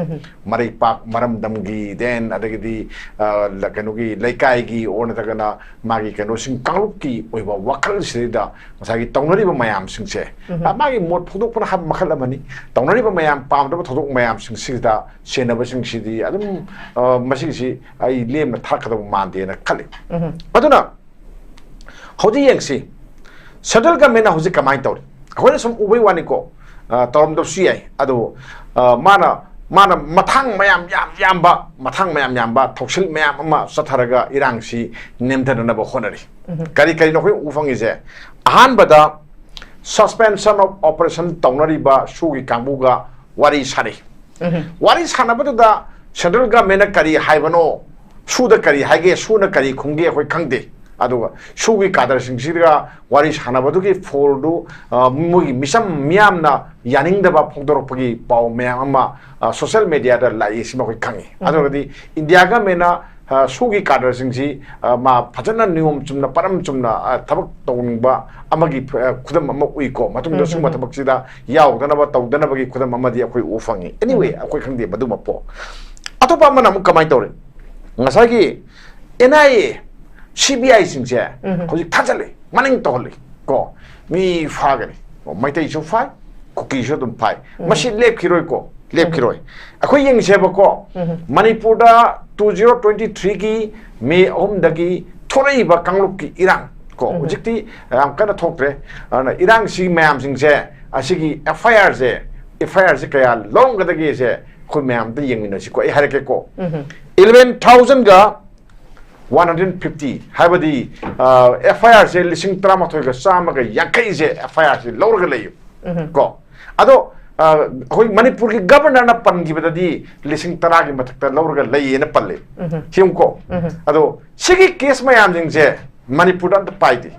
ꯃꯔꯩꯄꯥꯛ ꯃꯔꯝꯗꯝꯒꯤ, then ꯑꯗꯒꯤꯗꯤ ꯑ, ꯂ- ꯀꯩꯅꯣꯒꯤ ꯂꯩꯀꯥꯏꯒꯤ ꯑꯣꯔ ꯅꯠꯇ꯭ꯔꯒꯅ ꯃꯥꯒꯤ ꯀꯩꯅꯣꯁꯤꯡ ꯀꯥꯡꯂꯨꯞꯀꯤ ꯑꯣꯏꯕ ꯋꯥꯈꯜꯁꯤꯗꯩꯗ ꯉꯁꯥꯏꯒꯤ ꯇꯧꯅꯔꯤꯕ ꯃꯌꯥꯝꯁꯤꯡꯁꯦ, ꯑ, ꯃꯥꯒꯤ ꯃꯣꯠ ꯐꯣꯡꯗꯣꯛꯄꯅ ꯍꯥꯏꯕ ꯃꯈꯜ ꯑꯃꯅꯤ꯫ ꯇꯧꯅꯔꯤꯕ ꯃꯌꯥꯝ ꯄꯥꯝꯗꯕ ꯊꯧꯗꯣꯛ ꯃꯌꯥꯝꯁꯤꯡꯁꯤꯗ ꯁꯦꯟꯅꯕꯁꯤꯡꯁꯤꯗꯤ ꯑꯗꯨꯝ, ꯑ, ꯃꯁꯤꯒꯤꯁꯤ ꯑꯩ ꯂꯦꯝꯅ ꯊꯥꯔꯛꯀꯗꯕ ꯃꯥꯟꯗꯦꯅ ꯈꯜꯂꯤ꯫ ꯑꯗꯨꯅ ꯍꯧꯖꯤꯛ ꯌꯦꯡꯁꯤ, ꯁꯦꯟꯇ꯭ꯔꯦꯜ ꯒꯃꯦꯟꯅ ꯍꯧꯖꯤꯛ ꯀꯃꯥꯏꯅ ꯇꯧꯔꯤ? ꯑꯩꯈꯣꯏꯅ ꯁꯨꯝ ꯎꯕꯩ ꯋꯥꯅꯤꯀꯣ, ꯑ, ꯇꯧꯔꯝꯗꯕꯁꯨ ꯌꯥꯏ꯫ ꯑꯗꯣ, ꯑ, ꯃꯥꯅ, ꯃꯥꯅ ꯃꯊꯥꯡ ꯃꯌꯥꯝ ꯌꯥꯝ ꯌꯥꯝꯕ, ꯃꯊꯥꯡ ꯃꯌꯥꯝ ꯌꯥꯝꯕ ꯊꯧꯁꯤꯜ ꯃꯌꯥꯝ ꯑꯃ ꯆꯠꯊꯔꯒ ꯏꯔꯥꯡꯁꯤ ꯅꯦꯝꯊꯅꯅꯕ ꯍꯣꯠꯅꯔꯤ꯫ ꯀꯔꯤ ꯀꯔꯤꯅꯣ ꯑꯩꯈꯣꯏ ꯎ ꯐꯪꯉꯤꯁꯦ? ꯑꯍꯥꯟꯕꯗ, suspension of operation ꯇꯧꯅꯔꯤꯕ ꯁꯨꯒꯤ ꯀꯥꯡꯕꯨꯒ ꯋꯥꯔꯤ ꯁꯥꯔꯤ꯫ ꯋꯥꯔꯤ ꯁꯥꯟꯅꯕꯗꯨꯗ ꯁꯦꯟꯇ꯭ꯔꯦꯜ ꯒꯃꯦꯟꯅ ꯀꯔꯤ ꯍꯥꯏꯕꯅꯣ, ꯁꯨꯗ ꯀꯔꯤ ꯍꯥꯏꯒꯦ, ꯁꯨꯅ ꯀꯔꯤ ꯈꯨꯝꯒꯦ, ꯑꯩꯈꯣꯏ ꯈꯪꯗꯦ꯫ ꯑꯗꯨꯒ ꯁꯨꯒꯤ ꯀꯥꯗꯔꯁꯤꯡꯁꯤꯒ ꯋꯥꯔꯤ ꯁꯥꯟꯅꯕꯗꯨꯒꯤ ꯐꯣꯜꯗꯨ, ꯑ, ꯃꯣꯏꯒꯤ ꯃꯤꯆꯝ ꯃꯤꯌꯥꯝꯅ ꯌꯥꯅꯤꯡꯗꯕ ꯐꯣꯡꯗꯣꯔꯛꯄꯒꯤ ꯄꯥꯎ ꯃꯌꯥꯝ ꯑꯃ, ꯑ, ꯁꯣꯁꯤꯌꯦꯜ ꯃꯦꯗꯤꯌꯥꯗ ꯂꯥꯛꯏ, ꯁꯤꯃ ꯑꯩꯈꯣꯏ ꯈꯪꯉꯤ꯫ ꯑꯗꯨꯒꯗꯤ ꯏꯟꯗꯤꯌꯥ ꯒꯃꯦꯟꯅ, ꯑ, ꯁꯨꯒꯤ ꯀꯥꯗꯔꯁꯤꯡꯁꯤ, ꯑ, ꯃꯥ ꯐꯖꯅ ꯅꯤꯌꯣꯝ ꯆꯨꯝꯅ, ꯄꯔꯝ ꯆꯨꯝꯅ, ꯑ, ꯊꯕꯛ ꯇꯧꯅꯤꯡꯕ ꯑꯃꯒꯤ, ꯑ, ꯈꯨꯗꯝ ꯑꯃ ꯎꯏꯀꯣ꯫ ꯃꯇꯨꯡꯗ ꯁꯤꯒꯨꯝꯕ ꯊꯕꯛꯁꯤꯗ ꯌꯥꯎꯗꯅꯕ ꯇꯧꯗꯅꯕꯒꯤ ꯈꯨꯗꯝ ꯑꯃꯗꯤ ꯑꯩꯈꯣꯏ ꯎꯕ ꯐꯪꯉꯤ꯫ Anyway, ꯑꯩꯈꯣꯏ ꯈꯪꯗꯦ ꯃꯗꯨꯃꯛꯄꯣ꯫ ꯑꯇꯣꯞꯄ ꯑꯃꯅ ꯑꯃꯨꯛ ꯀꯃꯥꯏꯅ ꯇꯧꯔꯤ? ꯉꯁꯥꯏꯒꯤ N I A, C B I ꯁꯤꯡꯁꯦ ꯍꯧꯖꯤꯛ ꯊꯥꯖꯤꯜꯂꯤ, ꯃꯅꯤꯡ ꯇꯧꯍꯜꯂꯤ ꯀꯣ꯫ ꯃꯤ ꯐꯥꯒꯅꯤ꯫ ꯃꯩꯇꯩꯁꯨ ꯐꯥꯏ, ꯀꯨꯀꯤꯁꯨ ꯑꯗꯨꯝ ꯐꯥꯏ꯫ ꯃꯁꯤ ꯂꯦꯞꯈꯤꯔꯣꯏꯀꯣ, ꯂꯦꯞꯈꯤꯔꯣꯏ꯫ ꯑꯩꯈꯣꯏ ꯌꯦꯡꯁꯦꯕꯀꯣ, ꯃꯅꯤꯄꯨꯔꯗ two zero twenty three ꯒꯤ ꯃꯦ ꯑꯍꯨꯝꯗꯒꯤ ꯊꯣꯛꯂꯛꯏꯕ ꯀꯥꯡꯂꯨꯞꯀꯤ ꯏꯔꯥꯡ ꯀꯣ, ꯍꯧꯖꯤꯛꯇꯤ ꯌꯥꯝ ꯀꯟꯅ ꯊꯣꯛꯇ꯭ꯔꯦ꯫ ꯑꯗꯨꯅ ꯏꯔꯥꯡꯁꯤ ꯃꯌꯥꯝꯁꯤꯡꯁꯦ, ꯑꯁꯤꯒꯤ F I R say, F I R ꯁꯦ ꯀꯌꯥ ꯂꯧꯔꯝꯒꯗꯒꯦꯁꯦ ꯑꯩꯈꯣꯏ ꯃꯌꯥꯝ ꯑꯝꯇ ꯌꯦꯡꯃꯤꯟꯅꯁꯤꯀꯣ꯫ ꯑꯩ ꯍꯥꯏꯔꯛꯀꯦꯀꯣ꯫ Eleven thousand ꯒ one hundred fifty, ꯍꯥꯏꯕꯗꯤ, ꯑ, F I R ꯁꯦ ꯂꯤꯁꯤꯡ ꯇꯔꯥꯃꯥꯊꯣꯏꯒ ꯆꯥꯝꯃꯒ ꯌꯥꯡꯈꯩꯁꯦ F I R ꯁꯦ ꯂꯧꯔꯒ ꯂꯩꯌꯦꯕ꯫ ꯀꯣ꯫ ꯑꯗꯣ, ꯑ, ꯑꯩꯈꯣꯏ ꯃꯅꯤꯄꯨꯔꯒꯤ ꯒꯕꯔꯅꯔꯅ ꯄꯟꯈꯤꯕꯗꯗꯤ ꯂꯤꯁꯤꯡ ꯇꯔꯥꯒꯤ ꯃꯊꯛꯇ ꯂꯧꯔꯒ ꯂꯩꯌꯦꯅ ꯄꯜꯂꯦ꯫ ꯌꯦꯡꯉꯨꯀꯣ꯫ ꯑꯗꯣ ꯁꯤꯒꯤ ꯀꯦꯁ ꯃꯌꯥꯝꯁꯤꯡꯁꯦ ꯃꯅꯤꯄꯨꯔꯗ ꯑꯝꯇ ꯄꯥꯏꯗꯦ꯫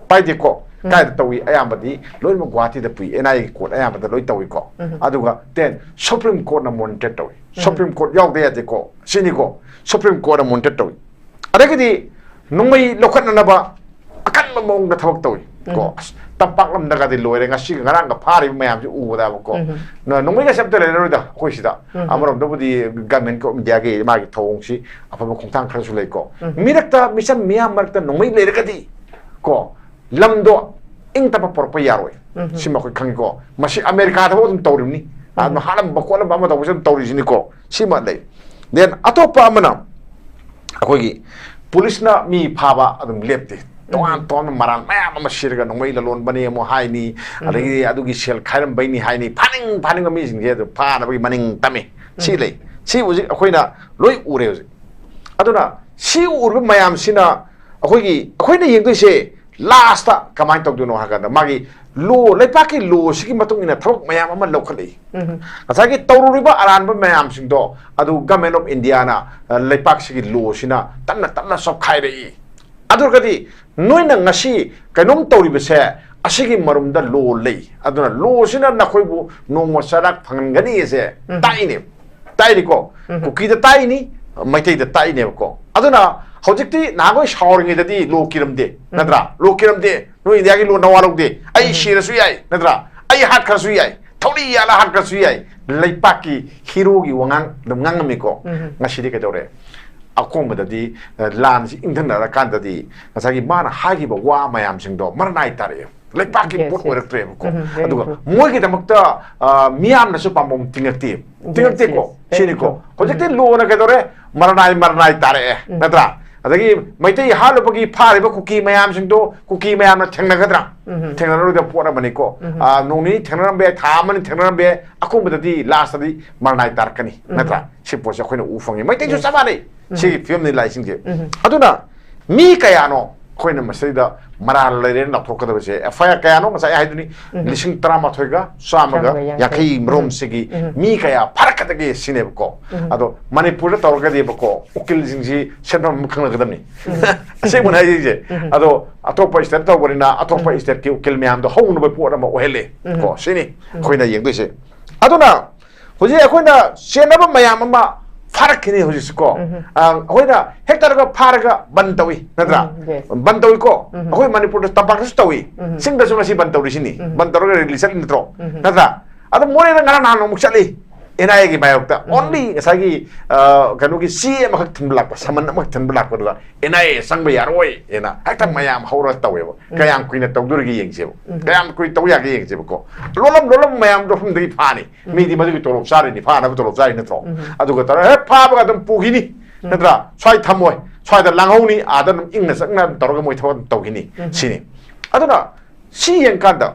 ꯄꯥꯏꯗꯦꯀꯣ꯫ ꯀꯥꯏꯗ ꯇꯧꯏ? ꯑꯌꯥꯝꯕꯗꯤ ꯂꯣꯏꯅꯃꯛ ꯒꯨꯋꯥꯍꯥꯇꯤꯗ ꯄꯨꯏ, ꯑꯦꯟ ꯑꯥꯏ ꯑꯦꯒꯤ ꯀꯣꯔꯠ ꯑꯌꯥꯝꯕꯗ ꯂꯣꯏ ꯇꯧꯏꯀꯣ꯫ ꯎꯝ꯫ ꯑꯗꯨꯒ ꯇꯦꯟ, ꯁꯨꯄ꯭ꯔꯤꯝ ꯀꯣꯔꯠꯅ ꯃꯣꯅꯤꯇꯔ ꯇꯧꯏ꯫ ꯁꯨꯄ꯭ꯔꯤꯝ ꯀꯣꯔꯠ ꯌꯥꯎꯗ ꯌꯥꯗꯦꯀꯣ, ꯁꯤꯅꯤꯀꯣ꯫ ꯁꯨꯄ꯭ꯔꯤꯝ ꯀꯣꯔꯠꯅ ꯃꯣꯅꯤꯇꯔ ꯇꯧꯏ꯫ ꯑꯗꯒꯤꯗꯤ ꯅꯣꯡꯃꯩ ꯂꯧꯈꯠꯅꯅꯕ ꯑꯀꯟꯕ ꯃꯑꯣꯡꯗ ꯊꯕꯛ ꯇꯧꯏ ꯀꯣ꯫ ꯎꯝ꯫ ꯑꯁ, ꯇꯝꯄꯥꯛ ꯂꯝꯗꯒꯗꯤ ꯂꯣꯏꯔꯦ, ꯉꯁꯤꯒ ꯉꯔꯥꯡꯒ ꯐꯥꯔꯤꯕ ꯃꯌꯥꯝꯁꯤ ꯎꯕꯗꯕꯀꯣ꯫ ꯎꯝ꯫ ꯅ-, ꯅꯣꯡꯃꯩꯒꯁꯦ ꯑꯝꯇ ꯂꯩꯔꯔꯣꯏꯗ ꯑꯩꯈꯣꯏ ꯁꯤꯗ꯫ ꯎꯝ꯫ ꯑꯃꯔꯣꯝꯗꯕꯨꯗꯤ Government of India ꯒꯤ ꯃꯥꯒꯤ ꯊꯧꯑꯣꯡꯁꯤ ꯑꯐꯕ ꯈꯣꯡꯊꯥꯡ ꯈꯔꯁꯨ ꯂꯩꯀꯣ꯫ ꯎꯝ꯫ ꯃꯤꯔꯛꯇ, ꯃꯤꯆꯝ ꯃꯤꯌꯥꯝ ꯃꯔꯛꯇ ꯅꯣꯡꯃꯩ ꯂꯩꯔꯒꯗꯤ ꯀꯣ, ꯂꯝꯗꯣ ꯏꯪ ꯇꯞꯄ ꯄꯨꯔꯛꯄ ꯌꯥꯔꯣꯏ꯫ ꯎꯝ꯫ ꯁꯤꯃ ꯑꯩꯈꯣꯏ ꯈꯪꯉꯤꯀꯣ꯫ ꯃꯁꯤ ꯑꯃꯦꯔꯤꯀꯥꯗꯐꯥꯎ ꯑꯗꯨꯝ ꯇꯧꯔꯤꯕꯅꯤ꯫ ꯑꯗꯨꯝ ꯎꯝ꯫ ꯍꯥꯠꯂꯝꯕ ꯈꯣꯠꯂꯝꯕ ꯑꯃ ꯇꯧꯕꯁꯨ ꯑꯗꯨꯝ ꯇꯧꯔꯤꯁꯤꯅꯤꯀꯣ꯫ ꯁꯤꯃ ꯂꯩ꯫ Then ꯑꯇꯣꯞꯄ ꯑꯃꯅ ꯑꯩꯈꯣꯏꯒꯤ ꯄꯨꯂꯤꯁꯅ ꯃꯤ ꯐꯥꯕ ꯑꯗꯨꯝ ꯂꯦꯞꯇꯦ꯫ ꯇꯣꯉꯥꯟ ꯎꯝ꯫ ꯇꯣꯉꯥꯟꯕ ꯃꯔꯥꯜ ꯃꯌꯥꯝ ꯑꯃ ꯁꯤꯔꯒ ꯅꯣꯡꯃꯩ ꯂꯂꯣꯟꯕꯅꯤ ꯑꯃꯨꯛ ꯍꯥꯏꯅꯤ, ꯎꯝ꯫ ꯑꯗꯒꯤꯗꯤ ꯑꯗꯨꯒꯤ ꯁꯦꯜ ꯈꯥꯏꯔꯝꯕꯩꯅꯤ ꯍꯥꯏꯅꯤ, ꯐꯥꯅꯤꯡ ꯐꯥꯅꯤꯡꯕ ꯃꯤꯁꯤꯡꯁꯦ ꯑꯗꯨ ꯐꯥꯅꯕꯒꯤ ꯃꯅꯤꯡ ꯇꯝꯃꯤ꯫ ꯁꯤ ꯎꯝ꯫ ꯂꯩ꯫ ꯁꯤ ꯍꯧꯖꯤꯛ ꯑꯩꯈꯣꯏꯅ ꯂꯣꯏ ꯎꯔꯦ ꯍꯧꯖꯤꯛ꯫ ꯑꯗꯨꯅ ꯁꯤ ꯎꯔꯤꯕ ꯃꯌꯥꯝꯁꯤꯅ ꯑꯩꯈꯣꯏꯒꯤ, ꯑꯩꯈꯣꯏꯅ ꯌꯦꯡꯗꯣꯏꯁꯦ ꯂꯥꯁꯇ ꯀꯃꯥꯏꯅ ꯇꯧꯗꯣꯏꯅꯣ ꯍꯥꯏ ꯀꯥꯟꯗ, ꯃꯥꯒꯤ ꯂꯣ, ꯂꯩꯄꯥꯛꯀꯤ ꯂꯣꯁꯤꯒꯤ ꯃꯇꯨꯡ ꯏꯟꯅ ꯊꯕꯛ ꯃꯌꯥꯝ ꯑꯃ ꯂꯧꯈꯠꯂꯛꯏ꯫ ꯎꯝ꯫ ꯉꯁꯥꯏꯒꯤ ꯇꯧꯔꯨꯔꯤꯕ ꯑꯔꯥꯟꯕ ꯃꯌꯥꯝꯁꯤꯡꯗꯣ ꯑꯗꯨ Government of India ꯅ, ꯑ, ꯂꯩꯄꯥꯛꯁꯤꯒꯤ ꯂꯣꯁꯤꯅ ꯇꯞꯅ ꯇꯞꯅ ꯆꯞꯈꯥꯏꯔꯛꯏ꯫ ꯑꯗꯨ ꯑꯣꯏꯔꯒꯗꯤ ꯅꯣꯏꯅ ꯉꯁꯤ ꯀꯩꯅꯣꯝ ꯇꯧꯔꯤꯕꯁꯦ, ꯑꯁꯤꯒꯤ ꯃꯔꯨꯝꯗ ꯂꯣ ꯂꯩ, ꯑꯗꯨꯅ ꯂꯣꯁꯤꯅ ꯅꯈꯣꯏꯕꯨ ꯅꯣꯡꯃ ꯆꯔꯥꯛ ꯐꯪꯍꯟꯒꯅꯤꯁꯦ ꯎꯝ꯫ ꯇꯥꯛꯏꯅꯦ꯫ ꯇꯥꯛꯏꯅꯤꯀꯣ꯫ ꯎꯝ꯫ ꯀꯨꯀꯤꯗ ꯇꯥꯛꯏꯅꯤ, ꯃꯩꯇꯩꯗ ꯇꯥꯛꯏꯅꯦꯕꯀꯣ꯫ ꯑꯗꯨꯅ ꯍꯧꯖꯤꯛꯇꯤ ꯅꯍꯥꯟꯈꯣꯏ ꯁꯥꯎꯔꯤꯉꯩꯗꯗꯤ ꯂꯣ ꯀꯤꯔꯝꯗꯦ, ꯎꯝ꯫ ꯅꯠꯇ꯭ꯔꯥ? ꯂꯣ ꯀꯤꯔꯝꯗꯦ, ꯅꯣꯏ ꯏꯟꯗꯤꯌꯥꯒꯤ ꯂꯣ ꯅꯋꯥ ꯂꯧꯗꯦ, ꯑꯩ ꯎꯝ꯫ ꯁꯤꯔꯁꯨ ꯌꯥꯏ, ꯅꯠꯇ꯭ꯔꯥ? ꯑꯩ ꯍꯥꯠꯈ꯭ꯔꯁꯨ ꯌꯥꯏ, ꯊꯧꯔꯤ ꯌꯥꯜꯂ ꯍꯥꯠꯈ꯭ꯔꯁꯨ ꯌꯥꯏ꯫ ꯂꯩꯄꯥꯛꯀꯤ ꯍꯤꯔꯣꯒꯤ ꯋꯥꯉꯥꯡ ꯑꯗꯨꯝ ꯉꯥꯡꯉꯝꯃꯤꯀꯣ꯫ ꯎꯝ꯫ ꯉꯁꯤꯗꯤ ꯀꯩꯗꯧꯔꯦ? ꯑꯀꯣꯟꯕꯗꯗꯤ, ꯑ, ꯂꯥꯟꯁꯤ ꯏꯪꯊꯟꯅꯔꯀꯥꯟꯗꯗꯤ ꯉꯁꯥꯏꯒꯤ ꯃꯥꯅ ꯍꯥꯏꯈꯤꯕ ꯋꯥ ꯃꯌꯥꯝꯁꯤꯡꯗꯣ ꯃꯔꯅꯥꯏ ꯇꯥꯔꯛꯑꯦ꯫ ꯂꯩꯄꯥꯛꯀꯤ Yes, ꯄꯣꯠ yes. ꯑꯣꯏꯔꯛꯇ꯭ꯔꯦꯕꯀꯣ꯫ ꯎꯝ, very ꯑꯗꯨꯒ true. ꯃꯣꯏꯒꯤꯗꯃꯛꯇ, ꯑ, ꯃꯤꯌꯥꯝꯅꯁꯨ ꯄꯥꯝꯕꯣꯝ ꯇꯤꯡꯉꯛꯇꯦ꯫ Yes, ꯇꯤꯡꯉꯛꯇꯦꯀꯣ꯫ yes. Very ꯁꯤꯅꯤꯀꯣ꯫ true. ꯍꯧꯖꯤꯛꯇꯤ ꯎꯝ꯫ ꯂꯣꯅ ꯀꯩꯗꯧꯔꯦ? ꯃꯔꯅꯥꯏ ꯃꯔꯅꯥꯏ ꯇꯥꯔꯛꯑꯦ꯫ ꯎꯝ꯫ ꯅꯠꯇ꯭ꯔꯥ? ꯑꯗꯒꯤ ꯃꯩꯇꯩ ꯍꯥꯠꯂꯨꯕꯒꯤ ꯐꯥꯔꯤꯕ ꯀꯨꯀꯤ ꯃꯌꯥꯝꯁꯤꯡꯗꯣ ꯀꯨꯀꯤ ꯃꯌꯥꯝꯅ ꯊꯦꯡꯅꯒꯗ꯭ꯔꯥ? ꯎꯝ꯫ ꯊꯦꯡꯅꯔꯣꯏꯗꯕ ꯄꯣꯠ ꯑꯃꯅꯤꯀꯣ꯫ ꯎꯝ꯫ ꯑ, ꯅꯣꯡ ꯅꯤꯅꯤ ꯊꯦꯡꯅꯔꯝꯕ ꯌꯥꯏ, ꯊꯥ ꯑꯃꯅꯤ ꯊꯦꯡꯅꯔꯝꯕ ꯌꯥꯏ, ꯑꯀꯣꯟꯕꯗꯗꯤ ꯂꯥꯁꯇꯗꯤ ꯃꯔꯅꯥꯏ ꯇꯥꯔꯛꯀꯅꯤ꯫ ꯎꯝ꯫ ꯅꯠꯇ꯭ꯔꯥ? ꯁꯤ ꯄꯣꯠꯁꯦ ꯑꯩꯈꯣꯏꯅ ꯎ ꯐꯪꯉꯤ꯫ ꯃꯩꯇꯩꯁꯨ Yes. ꯆꯞ ꯃꯥꯟꯅꯩ꯫ ꯎꯝ꯫ ꯁꯤꯒꯤ ꯐꯤꯕꯝꯅꯤ ꯂꯥꯛꯏꯁꯤꯡꯁꯦ꯫ ꯎꯝ꯫ ꯑꯗꯨꯅ ꯃꯤ ꯀꯌꯥꯅꯣ ꯑꯩꯈꯣꯏꯅ ꯃꯁꯤꯗꯩꯗ ꯃꯔꯥꯜ ꯂꯩꯔꯦꯅ ꯂꯥꯎꯊꯣꯛꯀꯗꯕꯁꯦ? ꯑꯦꯐ ꯑꯥꯏ ꯑꯥꯔ ꯀꯌꯥꯅꯣ? ꯉꯁꯥꯏ ꯍꯥꯏꯗꯨꯅꯤ, ꯎꯝ꯫ ꯂꯤꯁꯤꯡ ꯇꯔꯥꯃꯥꯊꯣꯏꯒ ꯆꯥꯝꯃꯒ ꯆꯥꯝꯃꯒ ꯌꯥꯡꯈꯩ꯫ ꯌꯥꯡꯈꯩ ꯃꯔꯣꯝꯁꯤꯒꯤ ꯎꯝ꯫ ꯃꯤ ꯀꯌꯥ ꯐꯥꯔꯛꯀꯗꯒꯦ ꯁꯤꯅꯦꯕꯀꯣ꯫ ꯎꯝ꯫ ꯑꯗꯣ ꯃꯅꯤꯄꯨꯔꯗ ꯇꯧꯔꯒꯗꯤꯕꯀꯣ, ꯎꯀꯤꯜꯁꯤꯡꯁꯤ ꯁꯦꯟꯐꯝ ꯑꯃ ꯈꯪꯅꯒꯗꯕꯅꯤ꯫ ꯎꯝ꯫ ꯑꯁꯦꯡꯕꯅ ꯍꯥꯏꯖꯩꯁꯦ꯫ ꯑꯗꯣ ꯑꯇꯣꯞꯄ state ꯇꯧꯕꯅꯤꯅ ꯑꯇꯣꯞꯄ stateꯀꯤ ꯎꯀꯤꯜ ꯃꯌꯥꯝꯗꯣ ꯍꯧꯅꯕ ꯄꯣꯠ ꯑꯃ ꯑꯣꯏꯍꯜꯂꯦ꯫ ꯀꯣ, ꯁꯤꯅꯤ ꯑꯩꯈꯣꯏꯅ ꯌꯦꯡꯗꯣꯏꯁꯦ꯫ ꯑꯗꯨꯅ ꯍꯧꯖꯤꯛ ꯑꯩꯈꯣꯏꯅ ꯆꯦꯟꯅꯕ ꯃꯌꯥꯝ ꯑꯃ ꯐꯥꯔꯛꯈꯤꯅꯤ ꯍꯧꯖꯤꯛꯁꯨ ꯀꯣ꯫ ꯑ, ꯑꯩꯈꯣꯏꯅ ꯍꯦꯛ ꯇꯧꯔꯒ ꯐꯥꯔꯒ ꯕꯟ ꯇꯧꯏ, ꯅꯠꯇ꯭ꯔꯥ? ꯎꯝ, yes. ꯕꯟ ꯇꯧꯏꯀꯣ꯫ ꯑꯩꯈꯣꯏ ꯃꯅꯤꯄꯨꯔꯗ ꯇꯝꯄꯥꯛꯇꯁꯨ ꯇꯧꯏ꯫ ꯆꯤꯡꯗꯁꯨ ꯉꯁꯤ ꯕꯟ ꯇꯧꯔꯤꯁꯤꯅꯤ꯫ ꯕꯟ ꯇꯧꯔꯒ rally ꯆꯠꯂꯤ ꯅꯠꯇ꯭ꯔꯣ? ꯅꯠꯇ꯭ꯔꯥ? ꯑꯗꯣ ꯃꯣꯔꯦꯗ ꯉꯔꯥꯡ ꯅꯍꯥꯟ ꯑꯃꯨꯛ ꯆꯠꯂꯤ꯫ NIAꯒꯤ ꯃꯥꯌꯣꯛꯇ only ꯉꯁꯥꯏꯒꯤ, ꯑ, ꯀꯩꯅꯣꯒꯤ ꯆꯦ ꯑꯃꯈꯛ ꯊꯤꯟꯕ ꯂꯥꯛꯄ, summon ꯑꯃꯈꯛ ꯊꯤꯟꯕ ꯂꯥꯛꯄꯗꯨꯗ NIA ꯆꯪꯕ ꯌꯥꯔꯣꯏ ꯍꯥꯏꯅ ꯍꯦꯛꯇ ꯃꯌꯥꯝ ꯍꯧꯔ ꯇꯧꯋꯦꯕ꯫ ꯀꯌꯥꯝ ꯀꯨꯏꯅ ꯇꯧꯗꯣꯔꯤꯒꯦ ꯌꯦꯡꯁꯦꯕ꯫ ꯀꯌꯥꯝ ꯀꯨꯏꯅ ꯇꯧ ꯌꯥꯒꯦ ꯌꯦꯡꯁꯦꯕꯀꯣ꯫ ꯂꯣꯜꯂꯝ ꯂꯣꯜꯂꯝ ꯃꯌꯥꯝꯗꯣ ꯃꯐꯝꯗꯒꯤ ꯐꯥꯅꯤ꯫ ꯃꯤꯗꯤ ꯃꯗꯨꯒꯤ ꯇꯣꯂꯣꯞ ꯆꯥꯔꯤꯅꯤ, ꯐꯥꯅꯕ ꯇꯣꯂꯣꯞ ꯆꯥꯔꯤ ꯅꯠꯇ꯭ꯔꯣ? ꯑꯗꯨꯒ ꯇꯧꯔ ꯍꯦꯛ ꯐꯥꯕꯒ ꯑꯗꯨꯝ ꯄꯨꯈꯤꯅꯤ꯫ ꯅꯠꯇ꯭ꯔꯥ? ꯁ꯭ꯋꯥꯏ ꯊꯝꯃꯣꯏ, ꯁ꯭ꯋꯥꯏꯗ ꯂꯥꯡꯍꯧꯅꯤ, ꯑꯥꯗ ꯑꯗꯨꯝ ꯏꯪꯅ ꯆꯪꯅ ꯑꯗꯨꯝ ꯇꯧꯔꯒ ꯃꯣꯏ ꯊꯕꯛ ꯑꯗꯨꯝ ꯇꯧꯈꯤꯅꯤ꯫ ꯁꯤꯅꯤ꯫ ꯑꯗꯨꯅ ꯁꯤ ꯌꯦꯡꯀꯥꯟꯗ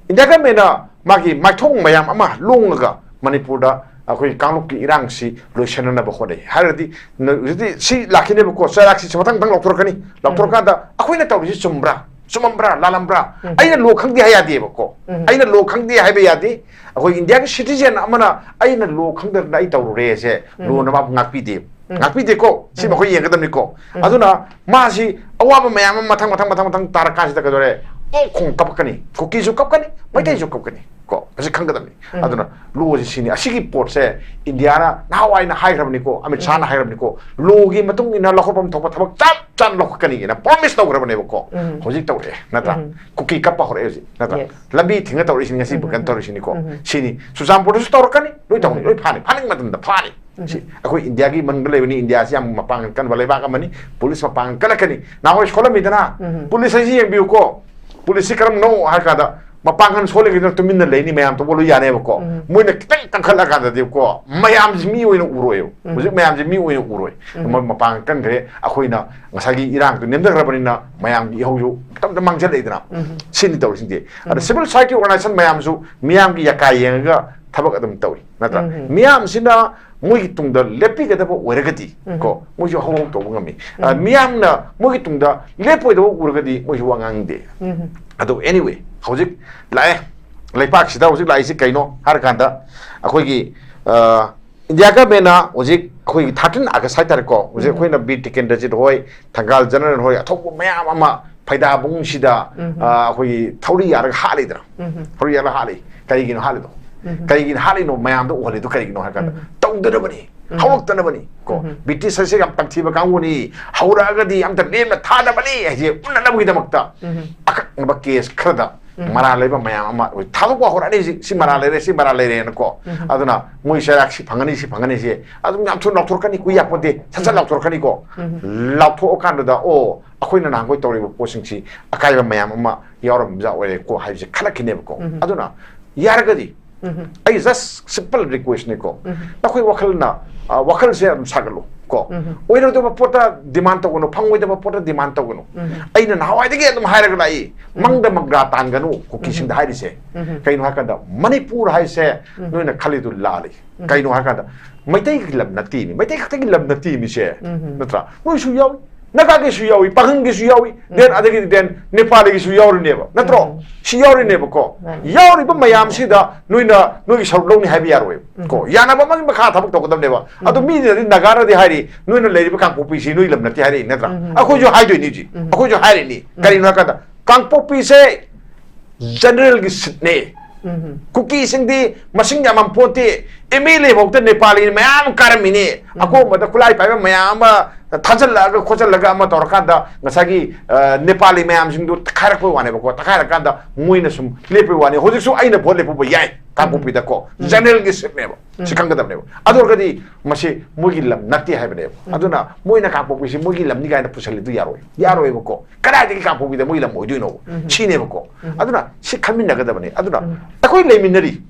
ꯏꯟꯗꯤꯌꯥ ꯒꯃꯦꯟꯅ ꯃꯥꯒꯤ ꯃꯥꯏꯊꯣꯡ ꯃꯌꯥꯝ ꯑꯃ ꯂꯣꯡꯉꯒ ꯃꯅꯤꯄꯨꯔꯗ ꯑꯩꯈꯣꯏ ꯀꯥꯡꯂꯨꯞꯀꯤ ꯏꯔꯥꯡꯁꯤ ꯂꯣꯏꯁꯤꯟꯅꯅꯕ ꯍꯣꯠꯅꯩ ꯍꯥꯏꯔꯒꯗꯤ, ꯍꯧꯖꯤꯛꯇꯤ ꯁꯤ ꯂꯥꯛꯈꯤꯅꯦꯕꯀꯣ, ꯆꯩꯔꯥꯛꯁꯤ ꯃꯊꯪ ꯃꯊꯪ ꯂꯧꯊꯣꯔꯛꯀꯅꯤ꯫ ꯂꯧꯊꯣꯔꯛꯀꯥꯟꯗ ꯑꯩꯈꯣꯏꯅ ꯇꯧꯔꯤꯁꯤ ꯆꯨꯝꯕ꯭ꯔꯥ, ꯆꯨꯝꯃꯝꯕ꯭ꯔꯥ, ꯂꯥꯜꯂꯝꯕ꯭ꯔꯥ? ꯑꯩꯅ ꯂꯣ ꯈꯪꯗꯦ ꯍꯥꯏ ꯌꯥꯗꯦꯕꯀꯣ꯫ ꯑꯩꯅ ꯂꯣ ꯈꯪꯗꯦ ꯍꯥꯏꯕ ꯌꯥꯗꯦ꯫ ꯑꯩꯈꯣꯏ ꯏꯟꯗꯤꯌꯥꯒꯤ citizen ꯑꯃꯅ ꯑꯩꯅ ꯂꯣ ꯈꯪꯗꯗꯅ ꯑꯩ ꯇꯧꯔꯨꯔꯦꯁꯦ, ꯂꯣꯅ ꯃꯥꯕꯨ ꯉꯥꯛꯄꯤꯗꯦ꯫ ꯉꯥꯛꯄꯤꯗꯦꯀꯣ꯫ ꯁꯤ ꯃꯈꯣꯏ ꯌꯦꯡꯒꯗꯕꯅꯤꯀꯣ꯫ ꯑꯗꯨꯅ ꯃꯥꯁꯤ ꯑꯋꯥꯕ ꯃꯌꯥꯝ ꯑꯃ ꯃꯊꯪ, ꯃꯊꯪ, ꯃꯊꯪ, ꯃꯊꯪ ꯇꯥꯔꯀꯥꯟꯁꯤꯗ ꯀꯩꯗꯧꯔꯦ? ꯑꯣꯛ ꯈꯣꯡ ꯀꯞꯀꯅꯤ, ꯀꯨꯀꯤꯁꯨ ꯀꯞꯀꯅꯤ, ꯃꯩꯇꯩꯁꯨ ꯀꯞꯀꯅꯤ ꯀꯣ꯫ ꯑꯁꯤ ꯈꯪꯒꯗꯕꯅꯤ꯫ ꯑꯗꯨꯅ ꯂꯣꯁꯤ ꯁꯤꯅꯤ꯫ ꯑꯁꯤꯒꯤ ꯄꯣꯠꯁꯦ ꯏꯟꯗꯤꯌꯥꯅ ꯅꯍꯥꯟꯋꯥꯏꯅ ꯍꯥꯏꯈ꯭ꯔꯕꯅꯤꯀꯣ, ꯑꯃꯤꯠ ꯁꯥꯍꯅ ꯍꯥꯏꯈ꯭ꯔꯕꯅꯤꯀꯣ, ꯂꯣꯒꯤ ꯃꯇꯨꯡ ꯏꯟꯅ ꯂꯧꯈꯠꯐꯝ ꯊꯣꯛꯄ ꯊꯕꯛ ꯆꯞ ꯆꯥꯅ ꯂꯧꯈꯠꯀꯅꯤꯅ promise ꯇꯧꯈ꯭ꯔꯕꯅꯦꯕꯀꯣ꯫ ꯍꯧꯖꯤꯛ ꯇꯧꯔꯛꯑꯦ ꯅꯠꯇ꯭ꯔꯥ? ꯀꯨꯀꯤ ꯀꯞꯄ ꯍꯧꯔꯛꯑꯦ ꯍꯧꯖꯤꯛ ꯅꯠꯇ꯭ꯔꯥ? Yes. ꯂꯝꯕꯤ ꯊꯤꯡꯉ ꯇꯧꯔꯛꯏꯁꯤꯅꯤ, ꯉꯁꯤ ꯀꯩꯅꯣ ꯇꯧꯔꯤꯁꯤꯅꯤꯀꯣ꯫ ꯁꯤꯅꯤ꯫ ꯆꯨꯔꯆꯥꯟꯄꯨꯔꯗꯁꯨ ꯇꯧꯔꯛꯀꯅꯤ, ꯂꯣꯏ ꯇꯧꯅꯤ, ꯂꯣꯏ ꯐꯥꯅꯤ, ꯐꯥꯅꯤꯡ ꯃꯇꯝꯗ ꯐꯥꯅꯤ꯫ ꯁꯤ ꯑꯩꯈꯣꯏ ꯏꯟꯗꯤꯌꯥꯒꯤ ꯃꯅꯨꯡꯗ ꯂꯩꯕꯅꯤ, ꯏꯟꯗꯤꯌꯥꯁꯤ ꯌꯥꯝ ꯃꯄꯥꯡꯒꯜ ꯀꯟꯕ ꯂꯩꯕꯥꯛ ꯑꯃꯅꯤ, ꯄꯨꯂꯤꯁ ꯃꯄꯥꯡꯒꯜ ꯀꯜꯂꯛꯀꯅꯤ꯫ ꯅꯍꯥꯟꯋꯥꯏ ꯁꯣꯜꯂꯝꯃꯤꯗꯅ, ꯄꯨꯂꯤꯁ ꯍꯥꯏꯁꯤ ꯌꯦꯡꯕꯤꯌꯨꯀꯣ, ꯄꯨꯂꯤꯁꯁꯤ ꯀꯔꯝꯕꯅꯣ ꯍꯥꯏ ꯀꯥꯟꯗ ꯃꯄꯥꯡꯒꯜ ꯁꯣꯜꯂꯤꯉꯩꯗ ꯇꯨꯃꯤꯟꯅ ꯂꯩꯅꯤ, ꯃꯌꯥꯝ ꯇꯧꯕ ꯂꯣꯏ ꯌꯥꯅꯦꯕꯀꯣ꯫ ꯃꯣꯏꯅ ꯈꯤꯇꯪ ꯀꯟꯈꯠꯂꯀꯥꯟꯗꯗꯤꯀꯣ ꯃꯌꯥꯝꯁꯤ ꯃꯤ ꯑꯣꯏꯅ ꯎꯔꯣꯏꯕ꯫ ꯍꯧꯖꯤꯛ ꯃꯌꯥꯝꯁꯤ ꯃꯤ ꯑꯣꯏꯅ ꯎꯔꯣꯏ꯫ ꯃꯣꯏ ꯃꯄꯥꯡꯒꯜ ꯀꯟꯈ꯭ꯔꯦ, ꯑꯩꯈꯣꯏꯅ ꯉꯁꯥꯏꯒꯤ ꯏꯔꯥꯡꯗꯨ ꯅꯦꯝꯊꯈ꯭ꯔꯕꯅꯤꯅ ꯃꯌꯥꯝꯒꯤ ꯏꯍꯧꯁꯨ ꯈꯤꯇꯪ ꯃꯥꯡꯁꯤꯜꯂꯛꯏꯗꯅ꯫ ꯁꯤꯅꯤ ꯇꯧꯔꯤꯁꯤꯡꯁꯦ꯫ ꯑꯗ civil society organization ꯃꯌꯥꯝꯁꯨ ꯃꯤꯌꯥꯝꯒꯤ ꯌꯀꯥꯏ ꯌꯦꯡꯉꯒ ꯊꯕꯛ ꯑꯗꯨꯝ ꯇꯧꯏ ꯅꯠꯇ꯭ꯔꯥ? ꯃꯤꯌꯥꯝꯁꯤꯅ ꯃꯣꯏꯒꯤ ꯇꯨꯡꯗ ꯂꯦꯞꯄꯤꯒꯗꯕ ꯑꯣꯏꯔꯒꯗꯤ ꯀꯣ, ꯃꯣꯏꯁꯨ ꯍꯧꯍꯧ ꯇꯧꯕ ꯉꯝꯃꯤ꯫ ꯑ, ꯃꯤꯌꯥꯝꯅ ꯃꯣꯏꯒꯤ ꯇꯨꯡꯗ ꯂꯦꯞꯄꯣꯏꯗꯕ ꯎꯔꯒꯗꯤ ꯃꯣꯏꯁꯨ ꯋꯥ ꯉꯥꯡꯗꯦ꯫ ꯑꯗꯣ anyway, ꯍꯧꯖꯤꯛ ꯂꯥꯛꯑꯦ꯫ ꯂꯩꯄꯥꯛꯁꯤꯗ ꯍꯧꯖꯤꯛ ꯂꯥꯛꯏꯁꯤ ꯀꯩꯅꯣ ꯍꯥꯏꯔꯀꯥꯟꯗ ꯑꯩꯈꯣꯏꯒꯤ, ꯑ, ꯏꯟꯗꯤꯌꯥ ꯒꯃꯦꯟꯅ ꯍꯧꯖꯤꯛ ꯑꯩꯈꯣꯏꯒꯤ ꯊꯥꯔꯇꯤꯟ ꯑꯥꯒꯁ ꯍꯥꯏꯇꯥꯔꯦꯀꯣ, ꯍꯧꯖꯤꯛ ꯑꯩꯈꯣꯏꯅ ꯕꯤꯔ ꯇꯤꯀꯦꯟꯗ꯭ꯔꯖꯤꯠ ꯍꯣꯏ, ꯊꯪꯒꯥꯜ ꯖꯅꯔꯦꯜ ꯍꯣꯏ, ꯑꯊꯧꯕ ꯃꯌꯥꯝ ꯑꯃ ꯐꯩꯗꯥꯕꯨꯡꯁꯤꯗ, ꯑ, ꯑꯩꯈꯣꯏꯒꯤ ꯊꯧꯔꯤ ꯌꯥꯔꯒ ꯍꯥꯠꯂꯤꯗꯅ, ꯊꯧꯔꯤ ꯌꯥꯔꯒ ꯍꯥꯠꯂꯤ꯫ ꯀꯩꯒꯤꯅꯣ ꯍꯥꯠꯂꯤꯗꯣ? ꯀꯩꯒꯤꯅꯣ ꯍꯥꯠꯂꯤꯅꯣ? ꯃꯌꯥꯝꯗ ꯎꯍꯜꯂꯤꯗꯣ ꯀꯔꯤꯒꯤꯅꯣ ꯍꯥꯏ ꯀꯥꯟꯗ, ꯇꯧꯗꯅꯕꯅꯤ, ꯍꯧꯔꯛꯇꯅꯕꯅꯤ ꯀꯣ꯫ ꯕ꯭ꯔꯤꯇꯤꯁ ꯑꯁꯦ ꯌꯥꯝ ꯇꯝꯊꯤꯕ ꯀꯥꯡꯕꯨꯅꯤ, ꯍꯧꯔꯛꯑꯒꯗꯤ ꯑꯝꯇ ꯂꯦꯝꯅ ꯊꯥꯗꯕꯅꯤ ꯍꯥꯏꯁꯦ ꯎꯠꯅꯅꯕꯒꯤꯗꯃꯛꯇ ꯑꯀꯛꯅꯕ ꯀꯦꯁ ꯈꯔꯗ ꯃꯔꯥꯜ ꯂꯩꯕ ꯃꯌꯥꯝ ꯑꯃ ꯑꯩꯈꯣꯏ ꯊꯥꯗꯣꯛꯄ ꯍꯧꯔꯛꯑꯅꯤ꯫ ꯍꯧꯖꯤꯛ ꯁꯤ ꯃꯔꯥꯜ ꯂꯩꯔꯦ, ꯁꯤ ꯃꯔꯥꯜ ꯂꯩꯔꯦꯅꯀꯣ꯫ ꯑꯗꯨꯅ ꯃꯣꯏ ꯆꯩꯔꯥꯛ ꯁꯤ ꯐꯪꯒꯅꯤ, ꯁꯤ ꯐꯪꯒꯅꯤ, ꯁꯤ ꯑꯗꯨꯝ ꯌꯥꯝ ꯊꯨꯅ ꯂꯥꯎꯊꯣꯔꯛꯀꯅꯤ, ꯀꯨꯏ ꯌꯥꯄꯣꯠꯇꯦ, ꯁꯠ ꯁꯠ ꯂꯥꯎꯊꯣꯔꯛꯀꯅꯤꯀꯣ꯫ ꯂꯥꯎꯊꯣꯛꯑꯀꯥꯟꯗꯨꯗ, ꯑꯣ, ꯑꯩꯈꯣꯏꯅ ꯅꯍꯥꯟꯈꯣꯏ ꯇꯧꯔꯤꯕ ꯄꯣꯠꯁꯤꯡꯁꯤ ꯑꯀꯥꯏꯕ ꯃꯌꯥꯝ ꯑꯃ ꯌꯥꯎꯔꯝꯕ ꯑꯣꯏꯔꯦꯀꯣ ꯍꯥꯏꯕꯁꯦ ꯈꯜꯂꯛꯈꯤꯅꯦꯕꯀꯣ꯫ ꯑꯗꯨꯅ ꯌꯥꯔꯒꯗꯤ ꯑꯩ just simple request ꯅꯤꯀꯣ, ꯅꯈꯣꯏ ꯋꯥꯈꯜꯅ, ꯑ, ꯋꯥꯈꯜꯁꯦ ꯑꯗꯨꯝ ꯁꯥꯒꯠꯂꯨ ꯀꯣ꯫ ꯑꯣꯏꯔꯣꯏꯗꯕ ꯄꯣꯠꯇ demand ꯇꯧꯒꯅꯨ, ꯐꯪꯉꯣꯏꯗꯕ ꯄꯣꯠꯇ demand ꯇꯧꯒꯅꯨ꯫ ꯑꯩꯅ ꯅꯍꯥꯟꯋꯥꯏꯗꯒꯤ ꯑꯗꯨꯝ ꯍꯥꯏꯔꯒ ꯂꯥꯛꯏ, ꯃꯪꯗ ꯃꯪꯒ꯭ꯔꯥ ꯇꯥꯟꯒꯅꯨ ꯀꯨꯀꯤꯁꯤꯡꯗ ꯍꯥꯏꯔꯤꯁꯦ꯫ ꯀꯩꯅꯣ ꯍꯥꯏꯀꯥꯟꯗ, ꯃꯅꯤꯄꯨꯔ ꯍꯥꯏꯁꯦ ꯅꯣꯏꯅ ꯈꯜꯂꯤꯗꯨ ꯂꯥꯜꯂꯤ꯫ ꯀꯩꯅꯣ ꯍꯥꯏꯀꯥꯟꯗ, ꯃꯩꯇꯩꯒꯤ ꯂꯝ ꯅꯠꯇꯦ ꯃꯤ, ꯃꯩꯇꯩ ꯈꯛꯇꯒꯤ ꯂꯝ ꯅꯠꯇꯦ ꯃꯤꯁꯦ, ꯅꯠꯇ꯭ꯔꯥ? ꯅꯣꯏꯁꯨ ꯌꯥꯎꯏ, ꯅꯥꯒꯥꯒꯤꯁꯨ ꯌꯥꯎꯏ, ꯄꯥꯡꯒꯪꯒꯤꯁꯨ ꯌꯥꯎꯏ, then ꯑꯗꯒꯤꯗꯤ then ꯅꯦꯄꯥꯂꯤꯒꯤꯁꯨ ꯌꯥꯎꯔꯤꯅꯦꯕ, ꯅꯠꯇ꯭ꯔꯣ? ꯁꯤ ꯌꯥꯎꯔꯤꯅꯦꯕꯀꯣ꯫ ꯌꯥꯎꯔꯤꯕ ꯃꯌꯥꯝꯁꯤꯗ ꯅꯣꯏꯅ ꯅꯣꯏꯒꯤ ꯁꯔꯨꯛ ꯂꯧꯅꯤ ꯍꯥꯏꯕ ꯌꯥꯔꯣꯏꯕ ꯀꯣ꯫ ꯌꯥꯅꯕ ꯑꯃꯒꯤ ꯃꯈꯥ ꯊꯕꯛ ꯇꯧꯒꯗꯕꯅꯦꯕ꯫ ꯑꯗꯣ ꯃꯤꯅꯗꯤ, ꯅꯥꯒꯥꯅꯗꯤ ꯍꯥꯏꯔꯤ, "ꯅꯣꯏꯅ ꯂꯩꯔꯤꯕ ꯀꯥꯡꯄꯣꯛꯄꯤꯁꯤ ꯅꯣꯏ ꯂꯝ ꯅꯠꯇꯦ" ꯍꯥꯏꯔꯛꯏ, ꯅꯠꯇ꯭ꯔꯥ? ꯑꯩꯈꯣꯏꯁꯨ ꯍꯥꯏꯗꯣꯏꯅꯤ ꯍꯧꯖꯤꯛ, ꯑꯩꯈꯣꯏꯁꯨ ꯍꯥꯏꯔꯤꯅꯤ꯫ ꯀꯔꯤꯅꯣ ꯍꯥꯏꯀꯥꯟꯗ, ꯀꯥꯡꯄꯣꯛꯄꯤꯁꯦ ꯖꯦꯅꯔꯦꯜꯒꯤ ꯁꯤꯠꯅꯦ꯫ ꯀꯨꯀꯤꯁꯤꯡꯗꯤ ꯃꯁꯤꯡ ꯌꯥꯝꯃꯝ ꯄꯣꯟꯇꯦ꯫ ꯑꯦꯝ ꯑꯦꯜ ꯑꯦ ꯐꯥꯎꯗ ꯅꯦꯄꯥꯂꯤ ꯃꯌꯥꯝ ꯀꯥꯔꯝꯃꯤꯅꯦ꯫ ꯑꯀꯣꯝꯕꯗ ꯈꯨꯠꯂꯥꯏ ꯄꯥꯏꯕ ꯃꯌꯥꯝ ꯑꯃ ꯊꯥꯖꯤꯜꯂꯛꯑꯒ ꯈꯣꯠꯆꯜꯂꯒ ꯑꯃ ꯇꯧꯔꯀꯥꯟꯗ ꯉꯁꯥꯏꯒꯤ, ꯑ, ꯅꯦꯄꯥꯂꯤ ꯃꯌꯥꯝꯁꯤꯡꯗꯨ ꯇꯛꯈꯥꯏꯔꯛꯄ ꯋꯥꯅꯦꯕꯀꯣ꯫ ꯇꯛꯈꯥꯏꯔꯀꯥꯟꯗ ꯃꯣꯏꯅ ꯁꯨꯝ ꯂꯦꯞꯄꯩ ꯋꯥꯅꯤ꯫ ꯍꯧꯖꯤꯛꯁꯨ ꯑꯩꯅ ꯚꯣꯠ ꯂꯦꯞꯄꯨꯕ ꯌꯥꯏ ꯀꯥꯡꯄꯣꯛꯄꯤꯗꯀꯣ꯫ ꯖꯦꯅꯔꯦꯜꯒꯤ ꯁꯤꯠꯅꯦꯕ꯫ ꯁꯤ ꯈꯪꯒꯗꯕꯅꯦꯕ꯫ ꯑꯗꯨ ꯑꯣꯏꯔꯒꯗꯤ ꯃꯁꯤ ꯃꯣꯏꯒꯤ ꯂꯝ ꯅꯠꯇꯦ ꯍꯥꯏꯕꯅꯦꯕ꯫ ꯑꯗꯨꯅ ꯃꯣꯏꯅ ꯀꯥꯡꯄꯣꯛꯄꯤꯁꯤ ꯃꯣꯏꯒꯤ ꯂꯝꯅꯤ ꯀꯥꯏꯅ ꯄꯨꯁꯜꯂꯤꯗꯨ ꯌꯥꯔꯣꯏ꯫ ꯌꯥꯔꯣꯏꯕꯀꯣ꯫ ꯀꯗꯥꯏꯗꯒꯤ ꯀꯥꯡꯄꯣꯛꯄꯤꯗ ꯃꯣꯏ ꯂꯝ ꯑꯣꯏꯗꯣꯏꯅꯣꯕ? ꯁꯤꯅꯦꯕꯀꯣ꯫ ꯑꯗꯨꯅ ꯁꯤ ꯈꯟꯃꯤꯟꯅꯒꯗꯕꯅꯤ꯫ ꯑꯗꯨꯅ ꯑꯩꯈꯣꯏ ꯂꯩꯃꯤꯟꯅꯔꯤ,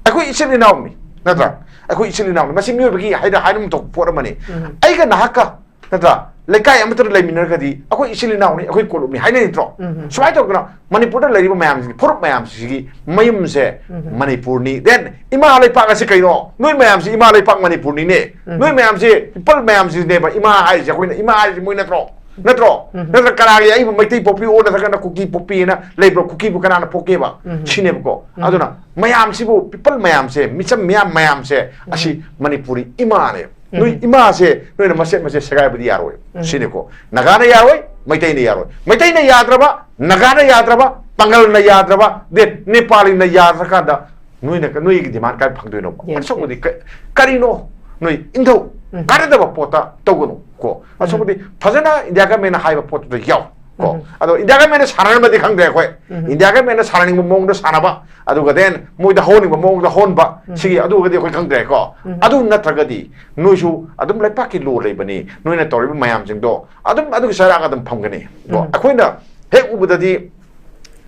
ꯑꯩꯈꯣꯏ ꯏꯆꯤꯜ ꯏꯅꯥꯎꯅꯤ, ꯅꯠꯇ꯭ꯔꯥ? ꯑꯩꯈꯣꯏ ꯏꯆꯤꯜ ꯏꯅꯥꯎꯅꯤ꯫ ꯃꯁꯤ ꯃꯤꯑꯣꯏꯕꯒꯤ ꯍꯥꯏꯅ ꯍꯥꯏꯅꯐꯝ ꯊꯣꯛꯄ ꯄꯣꯠ ꯑꯃꯅꯤ꯫ ꯑꯩꯒ ꯅꯍꯥꯛꯀ, ꯅꯠꯇ꯭ꯔꯥ, ꯂꯩꯀꯥꯏ ꯑꯃꯠꯇꯗ ꯂꯩꯃꯤꯟꯅꯔꯒꯗꯤ ꯑꯩꯈꯣꯏ ꯏꯆꯤꯜ ꯏꯅꯥꯎꯅꯤ, ꯑꯩꯈꯣꯏ ꯀꯣꯂꯨꯞꯅꯤ ꯍꯥꯏꯅꯩ, ꯅꯠꯇ꯭ꯔꯣ? ꯁꯨꯃꯥꯏꯅ ꯇꯧꯗꯅ ꯃꯅꯤꯄꯨꯔꯗ ꯂꯩꯔꯤꯕ ꯃꯌꯥꯝꯁꯤꯡ, ꯐꯨꯔꯨꯞ ꯃꯌꯥꯝꯁꯤꯒꯤ ꯃꯌꯨꯝꯁꯦ ꯃꯅꯤꯄꯨꯔꯅꯤ꯫ Then ꯏꯃꯥ ꯂꯩꯄꯥꯛ ꯑꯁꯤ ꯀꯩꯅꯣ? ꯅꯣꯏ ꯃꯌꯥꯝꯁꯤ ꯏꯃꯥ ꯂꯩꯄꯥꯛ ꯃꯅꯤꯄꯨꯔꯅꯤꯅꯦ꯫ ꯅꯣꯏ ꯃꯌꯥꯝꯁꯤ people ꯃꯌꯥꯝꯁꯤꯅꯦꯕ ꯏꯃꯥ ꯍꯥꯏꯔꯤꯁꯦ꯫ ꯑꯩꯈꯣꯏꯅ ꯏꯃꯥ ꯍꯥꯏꯔꯤꯁꯦ ꯃꯣꯏ ꯅꯠꯇ꯭ꯔꯣ? ꯅꯠꯇ꯭ꯔꯣ? ꯅꯠꯇ꯭ꯔꯒ ꯀꯅꯥꯒꯤ ꯑꯩꯕꯨ ꯃꯩꯇꯩ ꯄꯣꯛꯄꯤꯌꯣ ꯅꯠꯇ꯭ꯔꯒꯅ ꯀꯨꯀꯤ ꯄꯣꯛꯄꯤꯌꯦꯅ ꯂꯩꯕ꯭ꯔꯣ? ꯀꯨꯀꯤꯕꯨ ꯀꯅꯥꯅ ꯄꯣꯛꯀꯦꯕ? ꯁꯤꯅꯦꯕꯀꯣ꯫ ꯑꯗꯨꯅ ꯃꯌꯥꯝꯁꯤꯕꯨ, ꯄꯤꯄꯜ ꯃꯌꯥꯝꯁꯦ, ꯃꯤꯆꯝ ꯃꯤꯌꯥꯝ ꯃꯌꯥꯝꯁꯦ, ꯑꯁꯤ ꯃꯅꯤꯄꯨꯔꯤ ꯏꯃꯥꯅꯦ꯫ ꯅꯣꯏ ꯏꯃꯥꯁꯦ ꯅꯣꯏꯅ ꯃꯆꯦꯠ ꯃꯆꯦꯠ ꯁꯦꯒꯥꯏꯕꯗꯤ ꯌꯥꯔꯣꯏ꯫ ꯁꯤꯅꯤꯀꯣ, ꯅꯥꯒꯥꯅ ꯌꯥꯔꯣꯏ, ꯃꯩꯇꯩꯅ ꯌꯥꯔꯣꯏ, ꯃꯩꯇꯩꯅ ꯌꯥꯗ꯭ꯔꯕ, ꯅꯥꯒꯥꯅ ꯌꯥꯗ꯭ꯔꯕ, ꯄꯥꯡꯒꯜꯅ ꯌꯥꯗ꯭ꯔꯕ, ꯗꯦ ꯅꯦꯄꯥꯂꯤꯅ ꯌꯥꯗ꯭ꯔꯀꯥꯟꯗ ꯅꯣꯏꯅ, ꯅꯣꯏꯒꯤ ꯗꯤꯃꯥꯟ ꯀꯥꯏ ꯐꯪꯗꯣꯏꯅꯣꯕ? Yes, ꯑꯁꯣꯝꯒꯤꯗꯤ yes. ꯀ-, ꯀꯔꯤꯅꯣ? ꯅꯣꯏ ꯏꯟꯊꯧ, ꯀꯥꯟꯅꯗꯕ ꯄꯣꯠꯇ ꯇꯧꯒꯅꯨ ꯀꯣ꯫ ꯑꯁꯣꯝꯒꯤꯗꯤ ꯐꯖꯅ ꯏꯟꯗꯤꯌꯥ ꯒꯃꯦꯟꯅ ꯍꯥꯏꯕ ꯄꯣꯠꯇꯨꯗ ꯌꯥꯎ ꯀꯣ꯫ ꯑꯗꯣ ꯏꯟꯗꯤꯌꯥ ꯒꯃꯦꯟꯅ ꯁꯥꯟꯅꯔꯝꯃꯗꯤ ꯈꯪꯗ꯭ꯔꯦ ꯑꯩꯈꯣꯏ꯫ ꯏꯟꯗꯤꯌꯥ ꯒꯃꯦꯟꯅ ꯁꯥꯟꯅꯅꯤꯡꯕ ꯃꯑꯣꯡꯗ ꯁꯥꯟꯅꯕ, ꯑꯗꯨꯒ then ꯃꯣꯏꯗ ꯍꯧꯍꯟꯅꯤꯡꯕ ꯃꯑꯣꯡꯗ ꯍꯧꯍꯟꯕ, ꯁꯤꯒꯤ ꯑꯗꯨꯒꯗꯤ ꯑꯩꯈꯣꯏ ꯈꯪꯗ꯭ꯔꯦꯀꯣ꯫ ꯑꯗꯨ ꯅꯠꯇ꯭ꯔꯒꯗꯤ ꯅꯣꯏꯁꯨ ꯑꯗꯨꯝ ꯂꯩꯄꯥꯛꯀꯤ ꯂꯣ ꯂꯩꯕꯅꯤ, ꯅꯣꯏꯅ ꯇꯧꯔꯤꯕ ꯃꯌꯥꯝꯁꯤꯡꯗꯣ ꯑꯗꯨꯝ ꯑꯗꯨꯒꯤ ꯆꯩꯔꯥꯛ ꯑꯗꯨꯝ ꯐꯝꯒꯅꯤ ꯀꯣ꯫ ꯑꯩꯈꯣꯏꯅ ꯍꯦꯛ ꯎꯕꯗꯗꯤ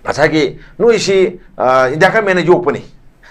ꯉꯁꯥꯏꯒꯤ ꯅꯣꯏꯁꯤ, ꯑ, ꯏꯟꯗꯤꯌꯥ ꯒꯃꯦꯟꯅ ꯌꯣꯛꯄꯅꯤ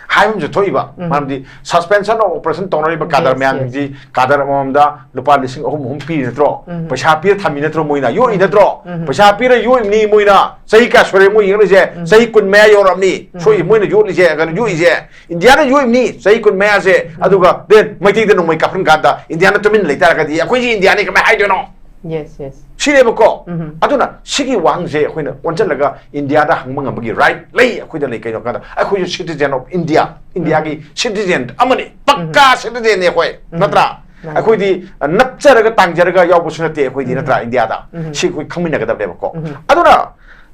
ꯍꯥꯏꯕ ꯑꯃꯁꯨ ꯊꯣꯛꯏꯕ꯫ ꯃꯔꯝꯗꯤ suspension of operation ꯇꯧꯅꯔꯤꯕ ꯀꯥꯗꯔ Yes, yes. ꯃꯌꯥꯝꯁꯤꯡꯁꯤ, ꯀꯥꯗꯔ ꯑꯃꯃꯝꯗ ꯂꯨꯄꯥ ꯂꯤꯁꯤꯡ ꯑꯍꯨꯝ ꯑꯍꯨꯝ ꯄꯤꯔꯤ ꯅꯠꯇ꯭ꯔꯣ? ꯄꯩꯁꯥ ꯄꯤꯔ ꯊꯝꯃꯤ ꯅꯠꯇ꯭ꯔꯣ ꯃꯣꯏꯅ? ꯌꯣꯛꯏ ꯅꯠꯇ꯭ꯔꯣ? ꯄꯩꯁꯥ ꯄꯤꯔ ꯌꯣꯛꯏꯕꯅꯤ ꯃꯣꯏꯅ꯫ ꯆꯍꯤ ꯀꯌꯥ ꯁꯨꯔꯦ ꯃꯣꯏ ꯌꯦꯡꯂꯤꯁꯦ? ꯆꯍꯤ ꯀꯨꯟ ꯃꯌꯥ ꯌꯧꯔꯛꯑꯕꯅꯤ꯫ ꯁꯣꯏ ꯃꯣꯏꯅ ꯌꯣꯛꯂꯤꯁꯦ, ꯀꯩꯅꯣ, ꯌꯣꯛꯏꯁꯦ꯫ ꯏꯟꯗꯤꯌꯥꯅ ꯌꯣꯛꯏꯕꯅꯤ ꯆꯍꯤ ꯀꯨꯟ ꯃꯌꯥꯁꯦ꯫ ꯑꯗꯨꯒ then ꯃꯩꯇꯩꯗ ꯅꯣꯡꯃꯩ ꯀꯥꯞꯍꯟ ꯀꯥꯟꯗ ꯏꯟꯗꯤꯌꯥꯅ ꯇꯨꯃꯤꯟꯅ ꯂꯩꯇꯥꯔꯒꯗꯤ ꯑꯩꯈꯣꯏꯁꯤ ꯏꯟꯗꯤꯌꯥꯅꯤ ꯀꯃꯥꯏ ꯍꯥꯏꯗꯣꯏꯅꯣ? Yes, yes. ꯁꯤꯅꯦꯕꯀꯣ꯫ ꯑꯗꯨꯅ ꯁꯤꯒꯤ ꯋꯥꯍꯪꯁꯦ ꯑꯩꯈꯣꯏꯅ ꯑꯣꯟꯁꯤꯜꯂꯒ ꯏꯟꯗꯤꯌꯥꯗ ꯍꯪꯕ ꯉꯝꯕꯒꯤ right ꯂꯩ ꯑꯩꯈꯣꯏꯗ꯫ ꯂꯩ ꯀꯩꯅꯣ ꯀꯥꯟꯗ ꯑꯩꯈꯣꯏꯁꯨ citizen of India, ꯏꯟꯗꯤꯌꯥꯒꯤ citizen ꯑꯃꯅꯤ, ꯄꯛꯀꯥ citizenꯅꯤ ꯑꯩꯈꯣꯏ, ꯅꯠꯇ꯭ꯔꯥ? ꯃꯥꯅꯤ꯫ ꯑꯩꯈꯣꯏꯗꯤ, ꯑ, ꯅꯞꯆꯔꯒ ꯇꯥꯡꯖꯔꯒ ꯌꯥꯎꯕꯁꯨ ꯅꯠꯇꯦ ꯑꯩꯈꯣꯏꯗꯤ, ꯅꯠꯇ꯭ꯔꯥ? ꯏꯟꯗꯤꯌꯥꯗ ꯁꯤ ꯑꯩꯈꯣꯏ ꯈꯪꯃꯤꯟꯅꯒꯗꯕꯅꯦꯕꯀꯣ꯫ ꯑꯗꯨꯅ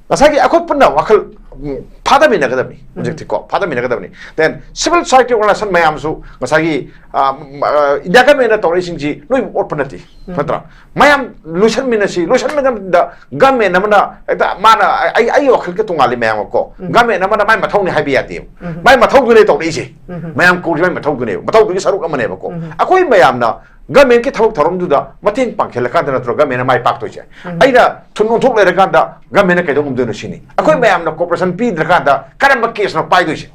ꯉꯁꯥꯏꯒꯤ ꯑꯩꯈꯣꯏ ꯄꯨꯟꯅ ꯋꯥꯈꯜ, ꯎꯝ, ꯐꯥꯗꯃꯤꯟꯅꯒꯗꯕꯅꯤ ꯍꯧꯖꯤꯛꯇꯤꯀꯣ, ꯐꯥꯗꯃꯤꯟꯅꯒꯗꯕꯅꯤ꯫ Then civil society organization ꯃꯌꯥꯝꯁꯨ ꯉꯁꯥꯏꯒꯤ, ꯑ, ꯎꯝ, ꯑ, ꯏꯟꯗꯤꯌꯥ ꯒꯃꯦꯟꯅ ꯇꯧꯔꯛꯏꯁꯤꯡꯁꯤ ꯂꯣꯏ ꯑꯣꯠꯄ ꯅꯠꯇꯦ, ꯅꯠꯇ꯭ꯔꯥ? ꯃꯌꯥꯝ ꯂꯣꯏꯁꯟꯃꯤꯟꯅꯁꯤ, ꯂꯣꯏꯁꯟꯃꯤꯟꯅꯕꯗ ꯒꯃꯦꯟ ꯑꯃꯅ ꯍꯦꯛꯇ ꯃꯥꯅ, ꯑꯩ, ꯑꯩ ꯋꯥꯈꯜꯒ ꯇꯣꯉꯥꯜꯂꯤ ꯃꯌꯥꯝ ꯑꯃꯀꯣ꯫ ꯒꯃꯦꯟ ꯑꯃꯅ ꯃꯥꯏ ꯃꯊꯧꯅꯤ ꯍꯥꯏꯕ ꯌꯥꯗꯦꯕ꯫ ꯃꯥꯏ ꯃꯊꯧꯗꯨꯅꯦ ꯇꯧꯔꯛꯏꯁꯦ꯫ ꯃꯌꯥꯝ ꯀꯧꯔꯤꯁꯦ ꯃꯥꯏ ꯃꯊꯧꯗꯨꯅꯦꯕ, ꯃꯊꯧꯗꯨꯒꯤ ꯁꯔꯨꯛ ꯑꯃꯅꯦꯕꯀꯣ꯫ ꯑꯩꯈꯣꯏ ꯃꯌꯥꯝꯅ ꯒꯃꯦꯟꯒꯤ ꯊꯕꯛ ꯊꯧꯔꯝꯗꯨꯗ ꯃꯇꯦꯡ ꯄꯥꯡꯁꯤꯜꯂꯀꯥꯟꯗ ꯅꯠꯇ꯭ꯔꯣ ꯒꯃꯦꯟꯅ ꯃꯥꯏ ꯄꯥꯛꯇꯣꯏꯁꯦ? ꯑꯩꯅ ꯊꯨꯟ ꯑꯣꯟꯊꯣꯛ ꯂꯩꯔꯀꯥꯟꯗ ꯒꯃꯦꯟꯅ ꯀꯩꯗꯧ ꯉꯝꯗꯣꯏꯅꯣ ꯁꯤꯅꯤ꯫ ꯑꯩꯈꯣꯏ ꯃꯌꯥꯝꯅ cooperation ꯄꯤꯗ꯭ꯔꯀꯥꯟꯗ ꯀꯔꯝꯕ caseꯅꯣ ꯄꯥꯏꯗꯣꯏꯁꯦ?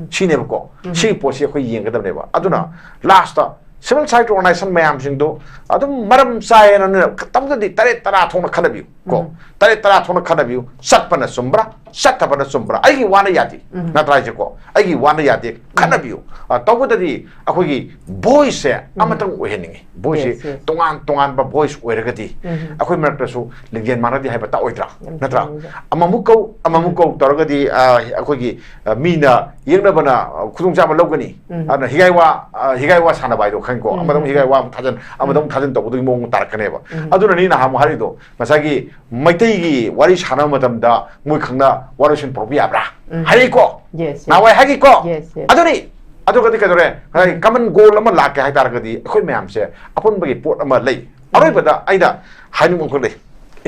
ꯁꯤꯅꯦꯕꯀꯣ꯫ ꯁꯤꯒꯤ ꯄꯣꯠꯁꯤ ꯑꯩꯈꯣꯏ ꯌꯦꯡꯒꯗꯕꯅꯦꯕ꯫ ꯑꯗꯨꯅ lastꯇ civil society organization ꯃꯌꯥꯝꯁꯤꯡꯗꯣ ꯑꯗꯨꯝ ꯃꯔꯝ ꯆꯥꯏꯌꯦꯅ ꯅꯣꯏꯅ ꯇꯧꯗ꯭ꯔꯗꯤ ꯇꯔꯦꯠ ꯇꯔꯥ ꯊꯣꯛꯅ ꯈꯟꯅꯕꯤꯌꯨ ꯀꯣ꯫ ꯎꯝ꯫ ꯇꯔꯦꯠ ꯇꯔꯥ ꯊꯣꯛꯅ ꯈꯟꯅꯕꯤꯌꯨ꯫ ꯆꯠꯄꯅ ꯆꯨꯝꯕ꯭ꯔꯥ, ꯆꯠꯇꯕꯅ ꯆꯨꯝꯕ꯭ꯔꯥ? ꯑꯩꯒꯤ ꯋꯥꯅ ꯌꯥꯗꯦ꯫ ꯎꯝ꯫ ꯅꯠꯇ꯭ꯔꯥ ꯍꯥꯏꯁꯦꯀꯣ? ꯑꯩꯒꯤ ꯋꯥꯅ ꯌꯥꯗꯦ꯫ ꯎꯝ꯫ ꯈꯟꯅꯕꯤꯌꯨ꯫ ꯑ, ꯇꯧꯕꯇꯗꯤ ꯑꯩꯈꯣꯏꯒꯤ voice ꯁꯦ ꯎꯝ꯫ ꯑꯃꯇꯪ ꯑꯣꯏꯍꯟꯅꯤꯡꯉꯤ꯫ Voice ꯁꯦ Yes, yes. ꯇꯣꯉꯥꯟ ꯇꯣꯉꯥꯟꯕ voice ꯑꯣꯏꯔꯒꯗꯤ ꯎꯝ꯫ ꯑꯩꯈꯣꯏ ꯃꯔꯛꯇꯁꯨ ꯂꯤꯡꯖꯦꯜ ꯃꯥꯟꯅꯗꯦ ꯍꯥꯏꯕ ꯇꯥꯛꯑꯣꯏꯗ꯭ꯔꯥ? ꯌꯥꯝ ꯅꯠꯇ꯭ꯔꯥ? ꯆꯨꯝꯃꯦ ꯑꯣꯖꯥ꯫ ꯑꯃꯃꯨꯛ ꯀꯧ, ꯑꯃꯃꯨꯛ ꯎꯝ꯫ ꯀꯧ ꯇꯧꯔꯒꯗꯤ, ꯑ, ꯑꯩꯈꯣꯏꯒꯤ, ꯑ, ꯃꯤꯅ ꯌꯦꯛꯅꯕꯅ, ꯑ, ꯈꯨꯗꯣꯡꯆꯥꯕ ꯂꯧꯒꯅꯤ꯫ ꯎꯝ꯫ ꯑꯗꯨꯅ ꯍꯤꯒꯥꯏ ꯋꯥ, ꯑ, ꯍꯤꯒꯥꯏ ꯋꯥ ꯁꯥꯟꯅꯕ ꯍꯥꯏꯗꯣ ꯈꯪꯉꯤꯀꯣ? ꯎꯝ, ꯑꯃꯗ ꯑꯃꯨꯛ ꯎꯝ, ꯍꯤꯒꯥꯏ ꯎꯝ꯫ ꯋꯥ ꯑꯃꯨꯛ ꯊꯥꯖꯟ, ꯑꯃꯗ ꯑꯃꯨꯛ ꯎꯝ꯫ ꯊꯥꯖꯟ ꯇꯧꯕꯗꯨꯒꯤ ꯃꯑꯣꯡ ꯇꯥꯔꯛꯀꯅꯦꯕ꯫ ꯎꯝ꯫ ꯑꯗꯨꯅꯅꯤ ꯅꯍꯥꯟ ꯑꯃꯨꯛ ꯍꯥꯏꯔꯤꯗꯣ, ꯉꯁꯥꯏꯒꯤ ꯃꯩꯇꯩꯒꯤ ꯋꯥꯔꯤ ꯁꯥꯟꯅꯕ ꯃꯇꯝꯗ ꯃꯣꯏ ꯈꯪꯅ ꯋꯥꯔꯣꯏꯁꯤꯟ ꯄꯨꯔꯛꯄ ꯌꯥꯕ꯭ꯔꯥ? ꯎꯝ꯫ ꯍꯥꯏꯔꯤꯀꯣ? Yes, yes. ꯅꯍꯥꯟꯋꯥꯏ ꯍꯥꯏꯒꯤꯀꯣ? Yes, yes. ꯑꯗꯨꯅꯤ꯫ ꯑꯗꯨꯒꯗꯤ ꯀꯩꯗꯧꯔꯦ? ꯉꯁꯥꯏ ꯎꯝ꯫ Common goal ꯑꯃ ꯂꯥꯛꯀꯦ ꯍꯥꯏ ꯇꯥꯔꯒꯗꯤ ꯑꯩꯈꯣꯏ ꯃꯌꯥꯝꯁꯦ ꯑꯄꯨꯟꯕꯒꯤ ꯄꯣꯠ ꯑꯃ ꯂꯩ꯫ ꯎꯝ꯫ ꯑꯔꯣꯏꯕꯗ ꯑꯩꯅ ꯍꯥꯏꯅꯤꯡꯕ ꯑꯃꯈꯛ ꯂꯩ꯫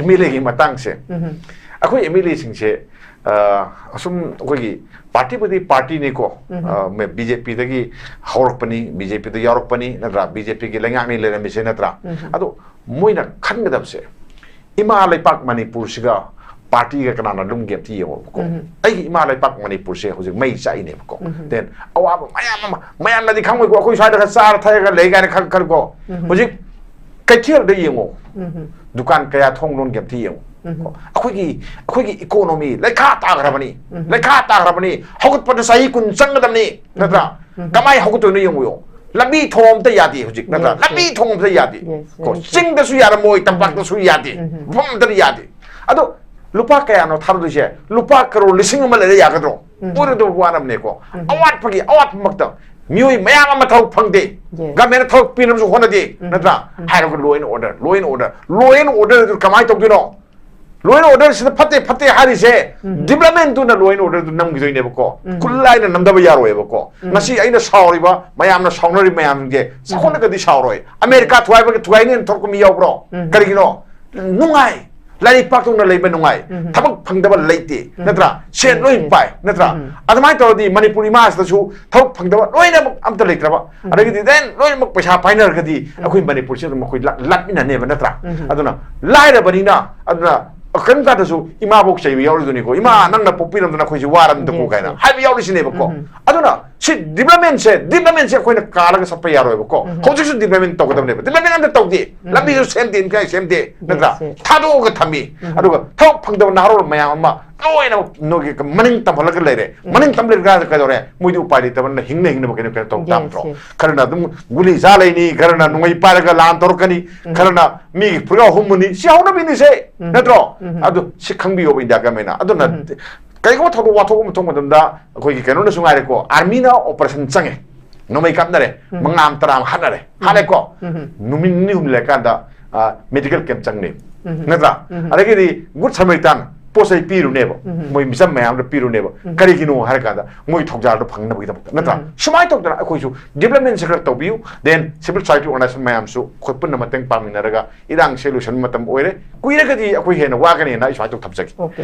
MLA ꯒꯤ ꯃꯇꯥꯡꯁꯦ꯫ ꯎꯝ꯫ ꯑꯩꯈꯣꯏ MLA ꯁꯤꯡꯁꯦ, ꯑ, ꯑꯁꯨꯝ ꯑꯩꯈꯣꯏꯒꯤ party ꯕꯨꯗꯤ party ꯅꯤꯀꯣ, ꯎꯝ꯫ ꯑ, ꯃꯦ-, BJP ꯗꯒꯤ ꯍꯧꯔꯛꯄꯅꯤ, BJP ꯗ ꯌꯥꯎꯔꯛꯄꯅꯤ, ꯅꯠꯇ꯭ꯔꯥ? BJP ꯒꯤ ꯂꯩꯉꯥꯛꯅꯤ ꯂꯩꯔꯝꯃꯤꯁꯦ, ꯅꯠꯇ꯭ꯔꯥ? ꯎꯝ꯫ ꯑꯗꯣ ꯃꯣꯏꯅ ꯈꯟꯒꯗꯕꯁꯦ, ꯏꯃꯥ ꯂꯩꯄꯥꯛ ꯃꯅꯤꯄꯨꯔꯁꯤꯒ party ꯒ ꯀꯅꯥꯅ ꯂꯨꯝꯒꯦ ꯑꯝꯇ ꯌꯦꯡꯉꯣꯕꯀꯣ꯫ ꯎꯝ꯫ ꯑꯩꯒꯤ ꯏꯃꯥ ꯂꯩꯄꯥꯛ ꯃꯅꯤꯄꯨꯔꯁꯦ ꯍꯧꯖꯤꯛ ꯃꯩ ꯆꯥꯛꯏꯅꯦꯕꯀꯣ꯫ ꯎꯝ꯫ Then ꯑꯋꯥꯕ ꯃꯌꯥꯝ ꯑꯃ, ꯃꯌꯥꯝꯅꯗꯤ ꯈꯪꯉꯣꯏꯀꯣ, ꯑꯩꯈꯣꯏ ꯁ꯭ꯋꯥꯏꯗ ꯈꯔ ꯆꯥꯔ ꯊꯛꯑꯒ ꯂꯩ ꯀꯥꯏꯅ ꯈꯜ-, ꯈꯜꯂꯤꯀꯣ꯫ ꯎꯝ꯫ ꯍꯧꯖꯤꯛ ꯀꯩꯊꯦꯜꯗ ꯌꯦꯡꯉꯣ, ꯎꯝ꯫ ꯗꯨꯀꯥꯟ ꯀꯌꯥ ꯊꯣꯡ ꯂꯣꯟꯒꯦ ꯑꯝꯇ ꯌꯦꯡꯉꯣ꯫ ꯎꯝ꯫ ꯑꯩꯈꯣꯏꯒꯤ, ꯑꯩꯈꯣꯏꯒꯤ economy ꯂꯩꯈꯥ ꯇꯥꯈ꯭ꯔꯕꯅꯤ, ꯎꯝ꯫ ꯂꯩꯈꯥ ꯇꯥꯈ꯭ꯔꯕꯅꯤ, ꯍꯧꯒꯠꯄꯗ ꯆꯍꯤ ꯀꯨꯟ ꯆꯪꯒꯗꯕꯅꯤ, ꯅꯠꯇ꯭ꯔꯥ? ꯎꯝ꯫ ꯀꯃꯥꯏꯅ ꯍꯧꯒꯠꯇꯣꯏꯅꯣ ꯌꯦꯡꯉꯨ꯫ ꯂꯝꯕꯤ ꯊꯣꯡ ꯑꯝꯇ ꯌꯥꯗꯦ ꯍꯧꯖꯤꯛ, ꯅꯠꯇ꯭ꯔꯥ? Yes, ꯂꯝꯕꯤ yes. ꯊꯣꯡ ꯑꯝꯇ ꯌꯥꯗꯦ꯫ Yes, ꯀꯣ, very true. ꯆꯤꯡꯗꯁꯨ ꯌꯥꯔꯝꯃꯣꯏ, ꯇꯝꯄꯥꯛꯇꯁꯨ ꯌꯥꯗꯦ, ꯎꯝ꯫ ꯃꯐꯝ ꯑꯝꯇꯗ ꯌꯥꯗꯦ꯫ ꯑꯗꯣ ꯂꯨꯄꯥ ꯀꯌꯥꯅꯣ ꯊꯥꯗꯣꯏꯁꯦ? ꯂꯨꯄꯥ ꯀꯔꯣꯔ ꯂꯤꯁꯤꯡ ꯑꯃ ꯂꯩꯔ ꯌꯥꯒꯗ꯭ꯔꯣ? ꯎꯝ꯫ ꯑꯣꯏꯔꯣꯏꯗꯕ ꯋꯥꯔꯝꯅꯦꯀꯣ꯫ ꯎꯝ꯫ ꯑꯋꯥꯠꯄꯒꯤ ꯑꯋꯥꯠꯄꯃꯛꯇ ꯃꯤꯑꯣꯏ ꯃꯌꯥꯝ ꯑꯃ ꯊꯕꯛ ꯐꯪꯗꯦ꯫ Yes. Government ꯅ ꯊꯕꯛ ꯄꯤꯅꯕꯁꯨ ꯍꯣꯠꯅꯗꯦ, ꯎꯝ꯫ ꯅꯠꯇ꯭ꯔꯥ? ꯎꯝ꯫ ꯍꯥꯏꯔꯒ law and order, law and order, law and order ꯑꯗꯨ ꯀꯃꯥꯏꯅ ꯇꯧꯗꯣꯏꯅꯣ? Law and order ꯁꯤꯗ ꯐꯠꯇꯦ, ꯐꯠꯇꯦ ꯍꯥꯏꯔꯤꯁꯦ, ꯎꯝ꯫ Development ꯇꯨꯅ law and order ꯗꯨ ꯅꯝꯈꯤꯗꯣꯏꯅꯦꯕꯀꯣ꯫ ꯎꯝ꯫ ꯈꯨꯜ ꯂꯥꯏꯅ ꯅꯝꯗꯕ ꯌꯥꯔꯣꯏꯕꯀꯣ꯫ ꯎꯝ꯫ ꯉꯁꯤ ꯑꯩꯅ ꯁꯥꯎꯔꯤꯕ, ꯃꯌꯥꯝꯅ ꯁꯥꯎꯅꯔꯤꯕ ꯃꯌꯥꯝꯁꯦ, ꯎꯝ꯫ ꯆꯥꯎꯈꯠꯂꯒꯗꯤ ꯁꯥꯎꯔꯣꯏ꯫ ꯑꯃꯦꯔꯤꯀꯥ ꯊꯨꯒꯥꯏꯕꯒꯤ, ꯊꯨꯒꯥꯏꯅꯦꯅ ꯊꯣꯛꯂꯛꯄ ꯃꯤ ꯌꯥꯎꯕ꯭ꯔꯣ? ꯎꯝ꯫ ꯀꯔꯤꯒꯤꯅꯣ? ꯅꯨꯡꯉꯥꯏ꯫ ꯂꯥꯏꯔꯤꯛ ꯄꯥꯛꯇꯧꯅ ꯂꯩꯕ ꯅꯨꯡꯉꯥꯏ꯫ ꯎꯝ꯫ ꯊꯕꯛ ꯐꯪꯗꯕ ꯂꯩꯇꯦ꯫ ꯎꯝ꯫ ꯅꯠꯇ꯭ꯔꯥ? ꯁꯦꯟ ꯂꯣꯏ ꯎꯝ꯫ ꯄꯥꯏ꯫ ꯅꯠꯇ꯭ꯔꯥ? ꯎꯝ꯫ ꯑꯗꯨꯃꯥꯏꯅ ꯇꯧꯔꯗꯤ ꯃꯅꯤꯄꯨꯔ ꯏꯃꯥꯁꯤꯗꯁꯨ ꯊꯕꯛ ꯐꯪꯗꯕ ꯂꯣꯏꯅꯃꯛ ꯑꯝꯇ ꯂꯩꯇ꯭ꯔꯕ꯫ ꯎꯝ꯫ ꯑꯗꯒꯤꯗꯤ then ꯂꯣꯏꯅꯃꯛ ꯄꯩꯁꯥ ꯄꯥꯏꯅꯔꯒꯗꯤ ꯎꯝ꯫ ꯑꯩꯈꯣꯏ ꯃꯅꯤꯄꯨꯔꯁꯤ ꯑꯗꯨꯝ ꯑꯩꯈꯣꯏ ꯂꯥꯠ-, ꯂꯥꯠꯃꯤꯟꯅꯅꯦꯕ, ꯅꯠꯇ꯭ꯔꯥ? ꯎꯝ꯫ ꯑꯗꯨꯅ ꯂꯥꯏꯔꯕꯅꯤꯅ, ꯑꯗꯨꯅ ꯀꯔꯤꯝ ꯀꯥꯟꯗꯁꯨ ꯏꯃꯥꯐꯧ ꯆꯩꯕ ꯌꯥꯎꯔꯤꯗꯨꯅꯤꯀꯣ, "ꯏꯃꯥ, ꯅꯪꯅ ꯄꯣꯛꯄꯤꯔꯝꯗꯅ ꯑꯩꯈꯣꯏꯁꯦ ꯋꯥꯔꯝꯗꯀꯣ" Yes, ꯀꯥꯏꯅ yes. ꯍꯥꯏꯕ ꯌꯥꯎꯔꯤꯁꯤꯅꯦꯕꯀꯣ꯫ ꯎꯝ. ꯑꯗꯨꯅ ꯁꯤ ꯗꯤꯕ꯭ꯂꯞꯃꯦꯟꯁꯦ, ꯗꯤꯕ꯭ꯂꯞꯃꯦꯟꯁꯦ ꯑꯩꯈꯣꯏꯅ ꯀꯥꯜꯂꯒ ꯆꯠꯄ ꯌꯥꯔꯣꯏꯕꯀꯣ꯫ ꯎꯝ. ꯍꯧꯖꯤꯛꯁꯨ ꯗꯤꯕ꯭ꯂꯞꯃꯦꯟ ꯇꯧꯒꯗꯕꯅꯦꯕ꯫ ꯗꯤꯕ꯭ꯂꯞꯃꯦꯟ ꯑꯝꯇ ꯇꯧꯗꯦ꯫ ꯎꯝ. ꯂꯝꯕꯤꯁꯨ ꯁꯦꯝꯗꯦ, ꯏꯟꯈꯥꯏ ꯁꯦꯝꯗꯦ, ꯅꯠꯇ꯭ꯔꯥ? Yes, yes. ꯊꯥꯗꯣꯛꯑꯒ ꯊꯝꯃꯤ꯫ ꯎꯝ. ꯑꯗꯨꯒ ꯊꯕꯛ ꯐꯪꯗꯕ ꯅꯍꯥꯔꯣꯜ ꯃꯌꯥꯝ ꯑꯃ ꯂꯣꯏꯅ ꯅꯣꯏꯒꯤ ꯃꯅꯤꯡ ꯇꯝꯍꯜꯂꯒ ꯂꯩꯔꯦ꯫ ꯎꯝ. ꯃꯅꯤꯡ ꯇꯝ ꯂꯩꯔꯀꯥꯟꯗ ꯀꯩꯗꯧꯔꯦ? ꯃꯣꯏꯗꯤ ꯎꯄꯥꯏ ꯂꯩꯇꯕꯅ ꯍꯤꯡꯅ ꯍꯤꯡꯅꯕ ꯀꯩꯅꯣ, ꯀꯩꯅꯣ ꯇꯧ Yes, ꯇꯥꯕ ꯅꯠꯇ꯭ꯔꯣ? yes. ꯈꯔꯅ ꯑꯗꯨꯝ ꯒꯨꯂꯤ ꯆꯥ ꯂꯩꯅꯤ, ꯈꯔꯅ ꯅꯣꯡꯃꯩ ꯄꯥꯏꯔꯒ ꯂꯥꯟ ꯇꯧꯔꯛꯀꯅꯤ, ꯎꯝ. ꯈꯔꯅ ꯃꯤꯒꯤ ꯐꯨꯔꯤꯠ ꯍꯨꯝꯃꯨꯅꯤ, ꯁꯤ ꯍꯧꯅꯕꯤꯅꯤꯁꯦ, ꯎꯝ. ꯅꯠꯇ꯭ꯔꯣ? ꯎꯝ. ꯑꯗꯨ ꯁꯤ ꯈꯪꯕꯤꯌꯣꯕ ꯏꯟꯗꯤꯌꯥ ꯒꯃꯦꯟꯅ꯫ ꯑꯗꯨꯅ ꯎꯝ. ꯀꯩꯒꯨꯝꯕ ꯊꯧꯗꯣꯛ ꯋꯥꯊꯣꯛ ꯑꯃ ꯊꯣꯛꯄ ꯃꯇꯝꯗ ꯑꯩꯈꯣꯏꯒꯤ ꯀꯩꯅꯣꯅꯁꯨ ꯉꯥꯏꯔꯦꯀꯣ, ꯑꯥꯔꯃꯤꯅ ꯑꯣꯄꯔꯦꯁꯟ ꯆꯪꯉꯦ, ꯅꯣꯡꯃꯩ ꯀꯥꯞꯅꯔꯦ, ꯎꯝ. ꯃꯉꯥ ꯑꯃ ꯇꯔꯥ ꯑꯃ ꯍꯥꯠꯅꯔꯦ, ꯎꯝ. ꯍꯥꯠꯂꯦꯀꯣ꯫ ꯎꯝ. ꯅꯨꯃꯤꯠ ꯅꯤꯅꯤ ꯍꯨꯝꯅꯤ ꯂꯩꯔꯀꯥꯟꯗ ꯃꯦꯗꯤꯀꯦꯜ ꯀꯦꯝꯞ ꯆꯪꯅꯦꯕ, ꯎꯝ. ꯅꯠꯇ꯭ꯔꯥ? ꯎꯝ. ꯑꯗꯒꯤꯗꯤ ꯒꯨꯗ ꯁꯃꯔꯤꯇꯥꯟ ꯄꯣꯠ ꯆꯩ ꯄꯤꯔꯨꯅꯦꯕ, ꯎꯝ. ꯃꯣꯏ ꯃꯤꯆꯝ ꯃꯌꯥꯝꯗ ꯄꯤꯔꯨꯅꯦꯕ꯫ ꯎꯝ. ꯀꯔꯤꯒꯤꯅꯣ ꯍꯥꯏꯔꯀꯥꯟꯗ ꯃꯣꯏ ꯊꯧꯖꯥꯜꯗꯣ ꯐꯪꯅꯕꯒꯤꯗꯃꯛꯇ, ꯅꯠꯇ꯭ꯔꯥ? ꯎꯝ. ꯁꯨꯃꯥꯏꯅ ꯇꯧꯗꯅ ꯑꯩꯈꯣꯏꯁꯨ ꯗꯤꯕ꯭ꯂꯞꯃꯦꯟꯁꯦ ꯈꯔ ꯇꯧꯕꯤꯌꯨ, then civil society organization ꯃꯌꯥꯝꯁꯨ ꯑꯩꯈꯣꯏ ꯄꯨꯟꯅ ꯃꯇꯦꯡ ꯄꯥꯡꯃꯤꯟꯅꯔꯒ ꯏꯔꯥꯡꯁꯦ ꯂꯣꯏꯁꯤꯟꯕ ꯃꯇꯝ ꯑꯣꯏꯔꯦ꯫ ꯀꯨꯏꯔꯒꯗꯤ ꯑꯩꯈꯣꯏ ꯍꯦꯟꯅ ꯋꯥꯒꯅꯤꯅ ꯑꯩ ꯁꯨꯃꯥꯏꯅ ꯇꯧ ꯊꯝꯖꯒꯦ꯫ Okay.